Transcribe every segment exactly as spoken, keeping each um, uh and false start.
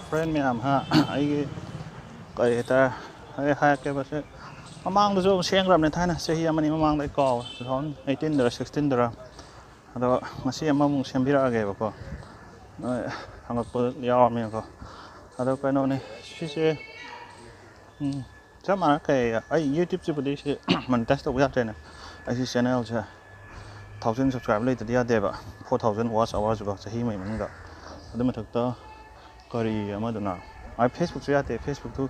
Friend ꯃꯌꯥꯝ ꯍꯥ, ꯑꯩꯒꯤ ꯀꯔꯤ ꯍꯥꯏꯇꯥꯔꯦ, ꯑꯩ ꯍꯥꯏꯔꯛꯀꯦꯕ ꯁꯦ꯫ ꯃꯃꯥꯡꯗꯁꯨ ꯑꯃ ꯁꯦꯝꯈ꯭ꯔꯕꯅꯦ, ꯊꯥꯏꯅ ꯆꯍꯤ ꯑꯃꯅꯤ ꯃꯃꯥꯡꯗ, ꯑꯩ ꯀꯥꯎꯔꯦ, ꯇꯨ ꯊꯥꯎꯖꯟ ꯑꯩꯠꯇꯤꯟꯗꯔ ꯁꯤꯛꯁꯇꯤꯟꯗꯔ꯫ ꯑꯗꯣ ꯉꯁꯤ ꯑꯃꯃꯨꯛ ꯁꯦꯝꯕꯤꯔꯛꯑꯒꯦꯕꯀꯣ, ꯅꯣꯏ ꯍꯪꯉꯛꯄ ꯌꯥꯎꯔꯕꯅꯤꯅꯀꯣ꯫ ꯑꯗꯣ ꯀꯩꯅꯣꯅꯦ ꯁꯤꯁꯦ, ꯎꯝ, ꯆꯞ ꯃꯥꯟꯅ ꯀꯩ, ꯑꯩ ꯌꯨꯇ꯭ꯌꯨꯕꯁꯤꯕꯨꯗꯤ ꯁꯤ ꯃꯣꯅꯤꯇꯥꯏꯁ ꯇꯧꯕ ꯌꯥꯗ꯭ꯔꯦꯅꯦ꯫ ꯑꯩꯁꯤ ꯆꯦꯅꯦꯜꯁꯦ ꯊꯥꯎꯖꯟ ꯁꯕꯁꯀ꯭ꯔꯥꯏꯕꯔ ꯂꯩꯇꯗꯤ ꯌꯥꯗꯦꯕ, ꯐꯣꯔ ꯊꯥꯎꯖꯟ ꯋꯥꯆ ꯑꯋꯥꯔꯁꯨꯀꯣ, ꯆꯍꯤ ꯑꯃꯒꯤ ꯃꯅꯨꯡꯗ꯫ ꯑꯗꯨ ꯃꯊꯛꯇ ꯀꯔꯤ ꯑꯃꯗꯨꯅ, ꯑꯩ ꯐꯦꯁꯕꯨꯛꯁꯨ ꯌꯥꯗꯦ, ꯐꯦꯁꯕꯨꯛꯇꯨ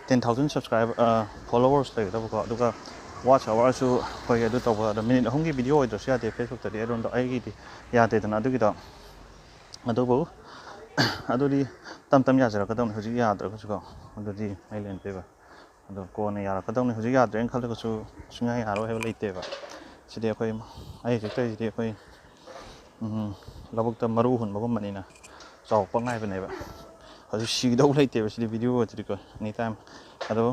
ꯇꯦꯟ ꯊꯥꯎꯖꯟ ꯁꯕꯁꯀ꯭ꯔꯥꯏꯕꯔ, ꯐꯣꯂꯣꯋꯔꯁ ꯂꯩꯒꯗꯕꯀꯣ, ꯑꯗꯨꯒ ꯋꯥꯆ ꯑꯋꯥꯔꯁꯨ ꯑꯩꯈꯣꯏꯒꯤ ꯑꯗꯨ ꯇꯧꯕ, ꯑꯗꯣ ꯃꯤꯅꯤꯠ ꯑꯍꯨꯝꯒꯤ ꯚꯤꯗꯤꯑꯣ ꯑꯣꯏꯗ꯭ꯔꯁꯨ ꯌꯥꯗꯦ ꯐꯦꯁꯕꯨꯛꯇꯗꯤ, ꯑꯗꯣꯝꯗ ꯑꯩꯒꯤꯗꯤ ꯌꯥꯗꯦꯗꯅ꯫ ꯑꯗꯨꯒꯤꯗꯣ ꯑꯗꯨꯕꯨ ꯑꯗꯨꯗꯤ ꯇꯞ ꯇꯞ ꯌꯥꯖꯔꯛꯀꯗꯧꯅꯤ, ꯍꯧꯖꯤꯛ ꯌꯥꯗ꯭ꯔꯒꯁꯨꯀꯣ꯫ ꯑꯗꯨꯗꯤ ꯑꯩ ꯂꯦꯟꯗꯣꯏꯕ, ꯑꯗꯣ ꯀꯣꯟꯅ ꯌꯥꯔꯛꯀꯗꯧꯅꯤ꯫ ꯍꯧꯖꯤꯛ ꯌꯥꯗ꯭ꯔꯦꯅ ꯈꯜꯂꯒꯁꯨ ꯁꯨꯡꯌꯥ ꯌꯥꯔꯣꯏ ꯍꯥꯏꯕ ꯂꯩꯇꯦꯕ꯫ ꯁꯤꯗꯤ ꯑꯩꯈꯣꯏ, ꯑꯩ ꯍꯧꯖꯤꯛ ꯇꯧꯔꯤꯁꯤꯗꯤ ꯑꯩꯈꯣꯏ, ꯎꯝ, ꯂꯧꯕꯨꯛꯇ ꯃꯔꯨ ꯍꯨꯟꯕꯒꯨꯝꯕꯅꯤꯅ ꯆꯥꯎꯔꯛꯄ ꯉꯥꯏꯕꯅꯦꯕ꯫ ꯍꯧꯖꯤꯛ ꯁꯤꯒꯗꯧ ꯂꯩꯇꯦꯕ ꯁꯤꯗꯤ, ꯚꯤꯗꯤꯑꯣ ꯑꯣꯏꯗ꯭ꯔꯗꯤꯀꯣ, ꯑꯦꯅꯤ ꯇꯥꯏꯝ꯫ ꯑꯗꯣ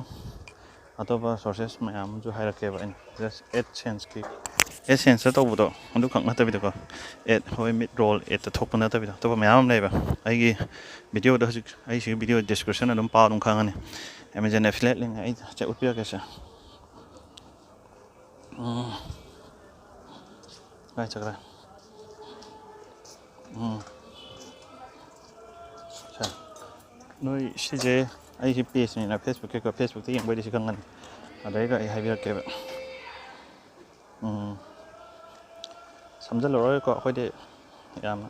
ꯑꯇꯣꯞꯄ ꯁꯣꯔꯁꯦꯁ ꯃꯌꯥꯝ ꯑꯃꯁꯨ ꯍꯥꯏꯔꯛꯀꯦꯕ ꯑꯩꯅ꯫ ꯖꯁ ꯑꯦꯗꯁꯦꯟꯁꯀꯤ, ꯑꯦꯗꯁꯦꯟꯁꯇ ꯇꯧꯕꯗꯣ ꯑꯗꯨꯈꯛ ꯅꯠꯇꯕꯤꯗꯀꯣ, ꯑꯦꯗ, ꯍꯣꯏ, ꯃꯤꯠ ꯔꯣꯜ ꯑꯦꯗꯇ ꯊꯣꯛꯄ ꯅꯠꯇꯕꯤꯗ ꯑꯇꯣꯞꯄ ꯃꯌꯥꯝ ꯑꯃ ꯂꯩꯕ꯫ ꯑꯩꯒꯤ ꯚꯤꯗꯤꯑꯣꯗ ꯍꯧꯖꯤꯛ, ꯑꯩ ꯁꯤꯒꯤ ꯚꯤꯗꯤꯑꯣ ꯗꯤꯁꯀ꯭ꯔꯤꯞꯁꯟ ꯑꯗꯨꯝ ꯄꯥꯎ ꯑꯗꯨꯝ ꯈꯪꯉꯅꯤ꯫ ꯑꯦꯃꯦꯖꯣꯟ ꯑꯦꯐꯤꯂꯦꯠ ꯂꯤꯡ ꯑꯩ ꯆꯦ ꯎꯠꯄꯤꯔꯛꯀꯦꯁꯦ꯫ ꯎꯝ꯫ ꯀꯥꯏ ꯆꯠꯈ꯭ꯔꯦ? ꯎꯝ꯫ ꯁꯦ꯫ ꯅꯣꯏ ꯁꯤꯁꯦ ꯑꯩꯒꯤ ꯄꯦꯖꯅꯤꯅ, ꯐꯦꯁꯕꯨꯛꯀꯤꯀꯣ, ꯐꯦꯁꯕꯨꯛꯇ ꯌꯦꯡꯕꯩꯗꯤ ꯁꯤ ꯈꯪꯒꯅꯤ꯫ ꯑꯗꯩꯒ ꯑꯩ ꯍꯥꯏꯕꯤꯔꯛꯀꯦꯕ꯫ ꯎꯝ꯫ ꯁꯝꯖꯜꯂꯔꯣꯏꯀꯣ, ꯑꯩꯈꯣꯏꯗꯤ ꯌꯥꯝꯅ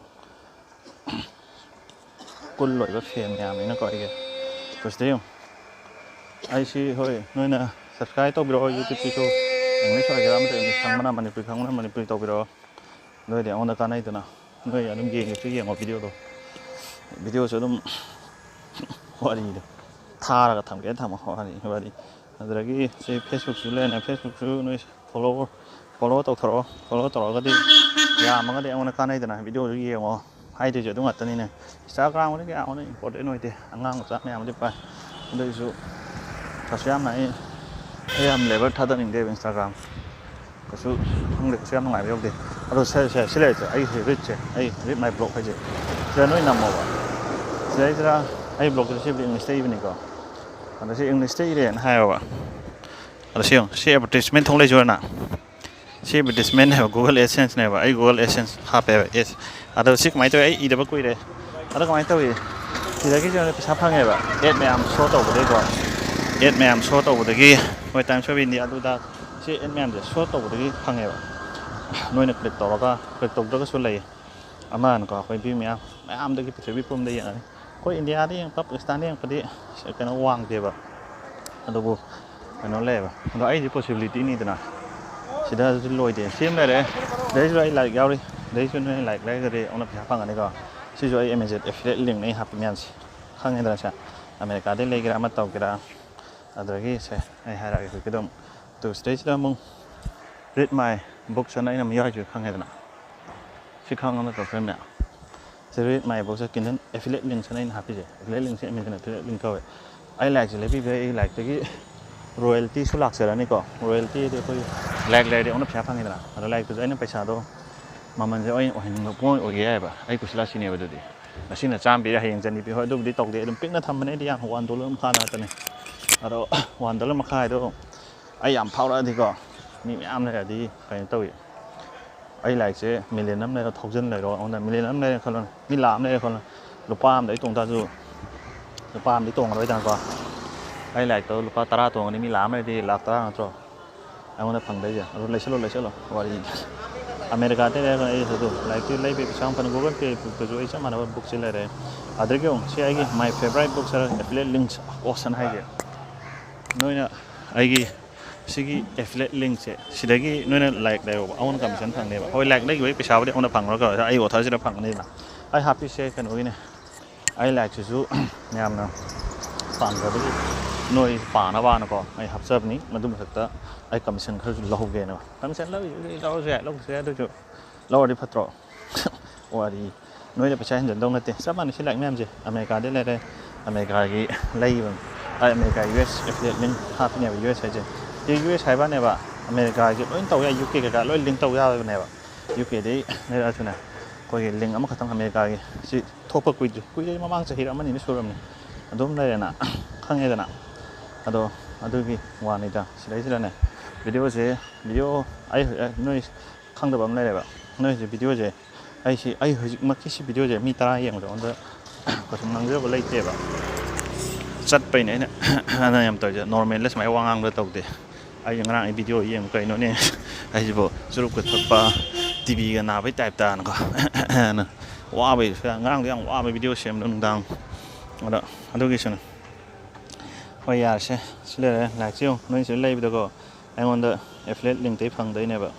ꯀꯨꯜ ꯑꯣꯏꯕ ꯐꯦꯟ ꯃꯌꯥꯝꯅꯤꯅꯀꯣ ꯑꯩꯒꯤ꯫ ꯁꯤꯗ ꯌꯦꯡꯉꯨ꯫ ꯑꯩꯁꯤ, ꯍꯣꯏ, ꯅꯣꯏꯅ ꯁꯕꯁꯀ꯭ꯔꯥꯏꯕ ꯇꯧꯕꯤꯔꯛꯑꯣ ꯌꯨꯇ꯭ꯌꯨꯕꯁꯤꯁꯨ꯫ ꯏꯪꯂꯤꯁ ꯑꯣꯏꯒꯦꯔꯥ ꯑꯃꯗ, ꯏꯪꯂꯤꯁ ꯈꯪꯕꯅ ꯃꯅꯤꯄꯨꯔꯤ, ꯈꯪꯕꯅ ꯃꯅꯤꯄꯨꯔꯤ ꯇꯧꯕꯤꯔꯛꯑꯣ꯫ ꯑꯗꯨ ꯑꯣꯏꯔꯗꯤ ꯑꯩꯉꯣꯟꯗ ꯀꯥꯟꯅꯩꯗꯅ꯫ ꯅꯣꯏ ꯑꯗꯨꯝ ꯌꯦꯡꯒꯦꯁꯨ ꯌꯦꯡꯉꯣ ꯚꯤꯗꯤꯑꯣꯗꯣ꯫ ꯚꯤꯗꯤꯑꯣꯁꯨ ꯑꯗꯨꯝ ꯋꯥꯔꯤꯗꯣ ꯊꯥꯔꯒ ꯊꯝꯒꯦ ꯊꯝꯃꯣ, ꯋꯥꯔꯤ, ꯋꯥꯔꯤ꯫ ꯑꯗꯨꯗꯒꯤ ꯁꯤ ꯐꯦꯁꯕꯨꯛꯁꯨ ꯂꯩꯔꯦ, ꯐꯦꯁꯕꯨꯛꯁꯨ ꯅꯣꯏ ꯐꯣꯂꯣ, ꯐꯣꯂꯣ ꯇꯧꯊꯣꯔꯛꯑꯣ꯫ ꯐꯣꯂꯣ ꯇꯧꯔꯒꯗꯤ ꯌꯥꯝꯃꯒꯗꯤ ꯑꯩꯉꯣꯟꯗ ꯀꯥꯟꯅꯩꯗꯅ, ꯚꯤꯗꯤꯑꯣꯁꯨ ꯌꯦꯡꯉꯣ꯫ ꯍꯥꯏꯗꯣꯏꯁꯦ ꯑꯗꯨ ꯉꯥꯛꯇꯅꯤꯅꯦ꯫ ꯏꯟꯁꯇꯥꯒ꯭ꯔꯥꯝꯒꯗꯤ ꯀꯌꯥ ꯍꯣꯠꯅ ꯏꯝꯄꯣꯔꯇꯦꯟ ꯑꯣꯏꯗꯦ, ꯑꯉꯥꯡ ꯃꯆꯥ ꯃꯌꯥꯝꯗꯤ ꯄꯥꯏ꯫ ꯑꯗꯨꯏꯁꯨ ꯀꯩꯁꯨ ꯌꯥꯝꯅ ꯑꯩ, ꯑꯩ ꯌꯥꯝ ꯂꯦꯕꯔ ꯊꯥꯗꯅꯤꯡꯗꯦꯕ ꯏꯟꯁꯇꯥꯒ꯭ꯔꯥꯝ꯫ ꯀꯩꯁꯨ ꯈꯪꯗꯦ, ꯀꯩꯁꯨ ꯌꯥꯝ ꯅꯨꯡꯉꯥꯏꯕ ꯌꯧꯗꯦ꯫ ꯑꯗꯣ ꯁꯦ, ꯁꯦ, ꯁꯤ ꯂꯩꯔꯤꯁꯦ ꯑꯩꯒꯤ ꯔꯤꯠꯁꯦ, ꯑꯩ ꯔꯤꯠ ꯃꯥꯏ ꯕ꯭ꯂꯣꯛ ꯍꯥꯏꯁꯦ, ꯁꯤꯗ ꯅꯣꯏ ꯅꯝꯃꯣꯕ꯫ ꯁꯤꯗꯩꯁꯤꯗ ꯑꯩ ꯕ꯭ꯂꯣꯛꯁꯤꯗ ꯁꯤꯕꯨꯗꯤ ꯏꯪꯂꯤꯁꯇ ꯏꯕꯅꯤꯀꯣ꯫ ꯑꯗꯣ ꯁꯤ ꯏꯪꯂꯤꯁꯇ ꯏꯔꯦꯅ ꯍꯥꯏꯌꯣꯕ꯫ ꯑꯗꯣ ꯁꯤ ꯌꯦꯡꯉꯨ, ꯁꯤ ꯑꯦꯗꯚꯔꯇꯤꯁꯃꯦꯟ ꯊꯣꯛꯂꯛꯏꯁꯤ ꯎꯔꯅ? ꯁꯤ ꯑꯦꯗꯚꯔꯇꯤꯁꯃꯦꯟꯅꯦꯕ, ꯒꯨꯒꯜ ꯑꯦꯗꯁꯦꯟꯁꯅꯦꯕ꯫ ꯑꯩ ꯒꯨꯒꯜ ꯑꯦꯗꯁꯦꯟꯁ ꯍꯥꯞꯄꯦꯕ꯫ ꯑꯦꯁ ꯑꯗꯣ ꯁꯤ ꯀꯃꯥꯏꯅ ꯇꯧꯋꯤ? ꯑꯩ ꯏꯗꯕ ꯀꯨꯏꯔꯦ꯫ ꯑꯗꯣ ꯀꯃꯥꯏꯅ ꯇꯧꯏ? ꯁꯤꯗꯒꯤꯁꯨ ꯄꯩꯁꯥ ꯐꯪꯉꯦꯕ, ꯑꯦꯗ ꯃꯌꯥꯝ ꯁꯣ ꯇꯧꯕꯗꯒꯤꯀꯣ꯫ ꯑꯦꯗ ꯃꯌꯥꯝ ꯁꯣ ꯇꯧꯕꯗꯒꯤ, ꯃꯣꯏ Times of India ꯑꯗꯨꯗ, ꯁꯤ ꯑꯦꯗ ꯃꯌꯥꯝꯁꯦ ꯁꯣ ꯇꯧꯕꯗꯒꯤ ꯐꯪꯉꯦꯕ꯫ ꯅꯣꯏꯅ ꯀ꯭ꯂꯤꯛ ꯇꯧꯔꯒ, ꯀ꯭ꯂꯤꯛ ꯇꯧꯗ꯭ꯔꯒꯁꯨ ꯂꯩꯌꯦ꯫ ꯑꯃꯅꯀꯣ, ꯑꯩꯈꯣꯏ ꯚ꯭ꯌꯨ ꯃꯌꯥꯝ, ꯃꯌꯥꯝꯗꯒꯤ ꯄ꯭ꯔꯤꯊꯤꯕꯤ ꯄꯨꯝꯗ ꯌꯦꯡꯉꯅꯤ꯫ ꯑꯩꯈꯣꯏ ꯏꯟꯗꯤꯌꯥꯗ ꯌꯦꯡꯉꯛꯄ, ꯄꯥꯀꯤꯁꯇꯥꯟꯗ ꯌꯦꯡꯉꯛꯄꯗꯤ ꯀꯩꯅꯣ ꯋꯥꯡꯗꯦꯕ꯫ ꯑꯗꯨꯕꯨ ꯀꯩꯅꯣ ꯂꯩꯌꯦꯕ꯫ ꯑꯗꯣ ꯑꯩꯗꯤ ꯄꯣꯁꯤꯕꯤꯂꯤꯇꯤꯅꯤꯗꯅ꯫ ꯁꯤꯗꯁꯨ ꯂꯣꯏꯗꯦ꯫ ꯁꯤ ꯑꯃ ꯂꯩꯔꯦ꯫ ꯁꯤꯗꯩꯁꯨ ꯑꯩ ꯂꯥꯏꯔꯤꯛ ꯌꯥꯎꯔꯤ꯫ ꯁꯤꯗꯩꯁꯨ ꯅꯣꯏ ꯂꯥꯏꯔꯤꯛ ꯂꯩꯔꯒꯗꯤ ꯑꯃꯨꯛ ꯄꯩꯁꯥ ꯐꯪꯒꯅꯤꯀꯣ꯫ ꯁꯤꯁꯨ ꯑꯩ Amazon affiliate linkꯅꯦ ꯑꯩ ꯍꯥꯞꯄꯤ ꯃꯌꯥꯝꯁꯦ꯫ ꯈꯪꯉꯦꯗꯅ ꯁꯦ? ꯑꯃꯦꯔꯤꯀꯥꯗꯩ ꯂꯩꯒꯦꯔꯥ ꯑꯃ ꯇꯧꯒꯦꯔꯥ꯫ ꯑꯗꯨꯗꯒꯤ ꯁꯦ ꯑꯩ ꯍꯥꯏꯔꯛꯑꯒꯦ ꯍꯧꯖꯤꯛꯀꯤꯗꯣ ꯑꯃꯨꯛ꯫ ꯑꯗꯨ ꯁꯤꯗꯩꯁꯤꯗ ꯑꯃꯨꯛ Read My Books ꯑꯅ ꯑꯩꯅ ꯑꯃꯨꯛ ꯌꯥꯎꯔꯤꯁꯦ ꯈꯪꯉꯦꯗꯅ꯫ ꯁꯤ ꯈꯪꯉꯕ ꯅꯠꯇ꯭ꯔꯣ, friend ꯃꯌꯥꯝ? ꯁꯤ Read My Books Kindle affiliate links ꯑꯅ ꯑꯩꯅ ꯍꯥꯞꯄꯤꯁꯦ꯫ Affiliate links ꯁꯦ Amazon affiliate link ꯀꯧꯋꯦ꯫ ꯑꯩ ꯂꯥꯏꯔꯤꯛꯁꯦ ꯂꯩꯕꯤꯕꯩ ꯑꯩꯒꯤ ꯂꯥꯏꯔꯤꯛꯇꯒꯤ royalty ꯁꯨ ꯂꯥꯛꯆꯔꯅꯤꯀꯣ꯫ Royalty ꯍꯥꯏꯗꯤ ꯑꯩꯈꯣꯏ ꯂꯥꯏꯔꯤꯛ ꯂꯩꯔꯗꯤ ꯑꯩꯉꯣꯟꯗ ꯄꯩꯁꯥ ꯐꯪꯉꯤꯗꯅ꯫ ꯑꯗꯣ ꯂꯥꯏꯔꯤꯛꯇꯨꯁꯨ ꯑꯩꯅ ꯄꯩꯁꯥꯗꯣ ꯃꯃꯜꯁꯦ ꯑꯩꯅ ꯑꯣꯏꯍꯟꯅꯤꯡꯕ ꯄꯣꯠ ꯑꯣꯏꯒꯦ ꯍꯥꯏꯕ꯫ ꯑꯩ ꯀꯨꯁꯤꯂꯥꯁꯤꯅꯦꯕ ꯑꯗꯨꯗꯤ꯫ ꯉꯁꯤꯅ ꯆꯥꯝꯃ ꯄꯤꯔꯦ, ꯍꯌꯦꯡ ꯆꯅꯤ ꯄꯤ꯫ ꯍꯣꯏ, ꯑꯗꯨꯕꯨꯗꯤ ꯇꯧꯗꯦ꯫ ꯑꯗꯨꯝ ꯄꯤꯛꯅ ꯊꯝꯕꯅꯦ ꯑꯩꯗꯤ ꯌꯥꯝ, one dollar ꯃꯈꯥ ꯉꯥꯛꯇꯅꯦ꯫ ꯑꯗꯣ one dollar ꯃꯈꯥꯏꯗꯣ ꯑꯩ ꯌꯥꯝ ꯐꯥꯎꯔꯛꯑꯗꯤꯀꯣ, ꯃꯤ ꯃꯌꯥꯝ ꯂꯩꯔꯗꯤ ꯀꯩꯅꯣ ꯇꯧꯏ꯫ ꯑꯩ ꯂꯥꯏꯔꯤꯛꯁꯦ million ꯑꯃ ꯂꯩꯔꯣ, thousand ꯂꯩꯔꯣ, ꯑꯩꯉꯣꯟꯗ million ꯑꯃ ꯂꯩꯔꯦ ꯈꯜꯂꯣꯅꯦ, ꯃꯤ ꯂꯥꯛ ꯑꯃ ꯂꯩꯔꯦ ꯈꯜꯂꯣꯅꯦ, ꯂꯨꯄꯥ ꯑꯃꯗ ꯑꯩ ꯇꯣꯡ ꯇꯥꯔꯁꯨ, ꯂꯨꯄꯥ ꯑꯃꯗꯤ ꯇꯣꯡꯉꯔꯣꯏꯗꯅꯀꯣ꯫ ꯑꯩ ꯂꯥꯏꯔꯤꯛꯇꯣ ꯂꯨꯄꯥ ꯇꯔꯥ ꯇꯣꯡꯉꯗꯤ ꯃꯤ ꯂꯥꯛ ꯑꯃ ꯂꯩꯔꯗꯤ ꯂꯥꯛ ꯇꯔꯥ ꯅꯠꯇ꯭ꯔꯣ ꯑꯩꯉꯣꯟꯗ ꯐꯪꯗꯣꯏꯁꯦ? ꯑꯗꯨ ꯂꯩꯁꯜꯂꯣ, ꯂꯩꯁꯜꯂꯣ, ꯋꯥꯔꯤ꯫ ꯑꯃꯦꯔꯤꯀꯥꯗꯩ ꯂꯩꯔꯒ ꯑꯩ ꯑꯗꯨ ꯂꯥꯏꯔꯤꯛꯇꯨ ꯂꯩꯕꯒꯤ ꯄꯩꯁꯥ ꯑꯃ ꯐꯪꯉꯦ꯫ Google Pay ꯇꯁꯨ ꯑꯩ ꯆꯞ ꯃꯥꯟꯅꯕ book ꯁꯦ ꯂꯩꯔꯦ꯫ ꯑꯗꯨꯗꯒꯤ ꯑꯃꯨꯛ ꯁꯤ ꯑꯩꯒꯤ my favorite books ꯍꯥꯏꯔꯒ affiliate links of course ꯑꯅ ꯍꯥꯏꯁꯦ꯫ ꯅꯣꯏꯅ ꯑꯩꯒꯤ ꯁꯤꯒꯤ affiliate link ꯁꯦ, ꯁꯤꯗꯒꯤ ꯅꯣꯏꯅ ꯂꯥꯏꯔꯤꯛ ꯂꯩꯔꯣꯕ, ꯑꯩꯉꯣꯟꯗ commission ꯐꯪꯅꯦꯕ꯫ ꯍꯣꯏ, ꯂꯥꯏꯔꯤꯛ ꯂꯩꯈꯤꯕꯒꯤ ꯄꯩꯁꯥꯕꯨꯗꯤ ꯑꯩꯉꯣꯟꯗ ꯐꯪꯉꯔꯣꯏ, ꯑꯩ author ꯁꯤꯅ ꯐꯪꯒꯅꯤꯗꯅ꯫ ꯑꯩ ꯍꯥꯞꯄꯤꯁꯦ ꯀꯩꯅꯣꯒꯤꯅꯦ, ꯑꯩ ꯂꯥꯏꯔꯤꯛꯁꯤꯁꯨ ꯌꯥꯝꯅ ꯄꯥꯝꯖꯕꯒꯤ ꯅꯣꯏ ꯄꯥꯅꯕꯅꯀꯣ ꯑꯩ ꯍꯥꯞꯆꯕꯅꯤ꯫ ꯃꯗꯨ ꯃꯊꯛꯇ ꯑꯩ commission ꯈꯔꯁꯨ ꯂꯧꯍꯧꯒꯦꯅ꯫ Commission ꯂꯧꯔꯤꯁꯦ ꯂꯧꯔꯁꯨ ꯌꯥꯏ, ꯂꯧꯗ꯭ꯔꯁꯨ ꯌꯥꯏ, ꯑꯗꯨꯁꯨ ꯂꯧꯔꯗꯤ ꯐꯠꯇ꯭ꯔꯣ? ꯋꯥꯔꯤ꯫ ꯅꯣꯏꯗ ꯄꯩꯁꯥ ꯍꯦꯟꯖꯟꯗꯧ ꯅꯠꯇꯦ, ꯆꯞ ꯃꯥꯟꯅꯩ꯫ ꯁꯤ ꯂꯥꯏꯔꯤꯛ ꯃꯌꯥꯝꯁꯦ ꯑꯃꯦꯔꯤꯀꯥꯗꯩ ꯂꯩꯔꯦ, ꯑꯃꯦꯔꯤꯀꯥꯒꯤ ꯂꯩꯕ, ꯑꯩ America U S affiliate link ꯍꯥꯞꯄꯤꯅꯦꯕ꯫ U S ꯍꯥꯏꯁꯦ, ꯁꯤ U S ꯍꯥꯏꯕꯅꯦꯕ꯫ ꯑꯃꯦꯔꯤꯀꯥꯒꯤ ꯂꯣꯏ ꯇꯧ ꯌꯥꯏ, U K ꯀꯩꯀꯥ ꯂꯣꯏ link ꯇꯧ ꯌꯥꯕꯅꯦꯕ꯫ U K ꯗꯩ ꯂꯩꯔꯛꯑꯁꯨꯅꯦ, ꯑꯩꯈꯣꯏꯒꯤ ꯂꯤꯡ ꯑꯃꯈꯛꯇꯪ ꯑꯃꯦꯔꯤꯀꯥꯒꯤ ꯁꯤ ꯊꯣꯛꯄ ꯀꯨꯏꯗ꯭ꯔꯤ, ꯀꯨꯏꯔꯦ, ꯃꯃꯥꯡ ꯆꯍꯤꯔ ꯑꯃꯅꯤꯅ ꯁꯨꯔꯕꯅꯤ, ꯑꯗꯨꯝ ꯂꯩꯔꯦꯅ ꯈꯪꯉꯦꯗꯅ꯫ ꯑꯗꯣ ꯑꯗꯨꯒꯤ ꯋꯥꯅꯤꯗ꯫ ꯁꯤꯗꯩꯁꯤꯗꯅꯦ ꯚꯤꯗꯤꯑꯣꯁꯦ, ꯚꯤꯗꯤꯑꯣ ꯑꯩ ꯍꯧꯖꯤꯛ ꯅꯣꯏ ꯈꯪꯗꯕ ꯑꯃ ꯂꯩꯔꯦꯕ꯫ ꯅꯣꯏ ꯍꯧꯖꯤꯛ ꯚꯤꯗꯤꯑꯣꯁꯦ, ꯑꯩꯁꯤ ꯑꯩ ꯍꯧꯖꯤꯛꯃꯛꯀꯤ ꯁꯤ ꯚꯤꯗꯤꯑꯣꯁꯦ ꯃꯤ ꯇꯔꯥ ꯌꯦꯡꯕꯗ ꯑꯩꯉꯣꯟꯗ ꯀꯩꯁꯨ ꯉꯥꯡꯖꯕ ꯂꯩꯇꯦꯕ꯫ ꯆꯠꯄꯩꯅꯦ ꯑꯩꯅ ꯑꯅ ꯌꯥꯝ ꯇꯧꯔꯤꯁꯦ꯫ ꯅꯣꯔꯃꯦꯜꯗ ꯁꯨꯃꯥꯏꯅ ꯋꯥ ꯉꯥꯡꯕ ꯇꯧꯗꯦ꯫ ꯑꯩꯁꯦ ꯉꯔꯥꯡ ꯑꯩ ꯚꯤꯗꯤꯑꯣ ꯌꯦꯡꯕ ꯀꯩꯅꯣꯅꯦ, ꯑꯩꯁꯤꯕꯨ ꯆꯨꯔꯨꯞꯀ ꯊꯛꯄ, ꯇꯤꯚꯤꯒ ꯅꯥꯕꯩ ꯇꯥꯏꯞꯇꯅꯀꯣ꯫ ꯋꯥꯕꯩ, ꯉꯔꯥꯡꯗꯣ ꯌꯥꯝ ꯋꯥꯕ ꯚꯤꯗꯤꯑꯣ ꯁꯦꯝꯕꯗꯣ ꯅꯨꯡꯗꯥꯡ꯫ ꯑꯗꯣ ꯑꯗꯨꯒꯤꯁꯨꯅꯦ꯫ ꯍꯣꯏ, ꯌꯥꯔꯁꯦ꯫ ꯁꯤ ꯂꯩꯔꯦ, ꯂꯥꯏꯛꯁꯦ ꯌꯦꯡꯉꯨ꯫ ꯅꯣꯏ ꯁꯤꯗ ꯂꯩꯕꯗꯀꯣ ꯑꯩꯉꯣꯟꯗ affiliate linkꯇꯩ ꯐꯪꯗꯣꯏꯅꯦꯕ꯫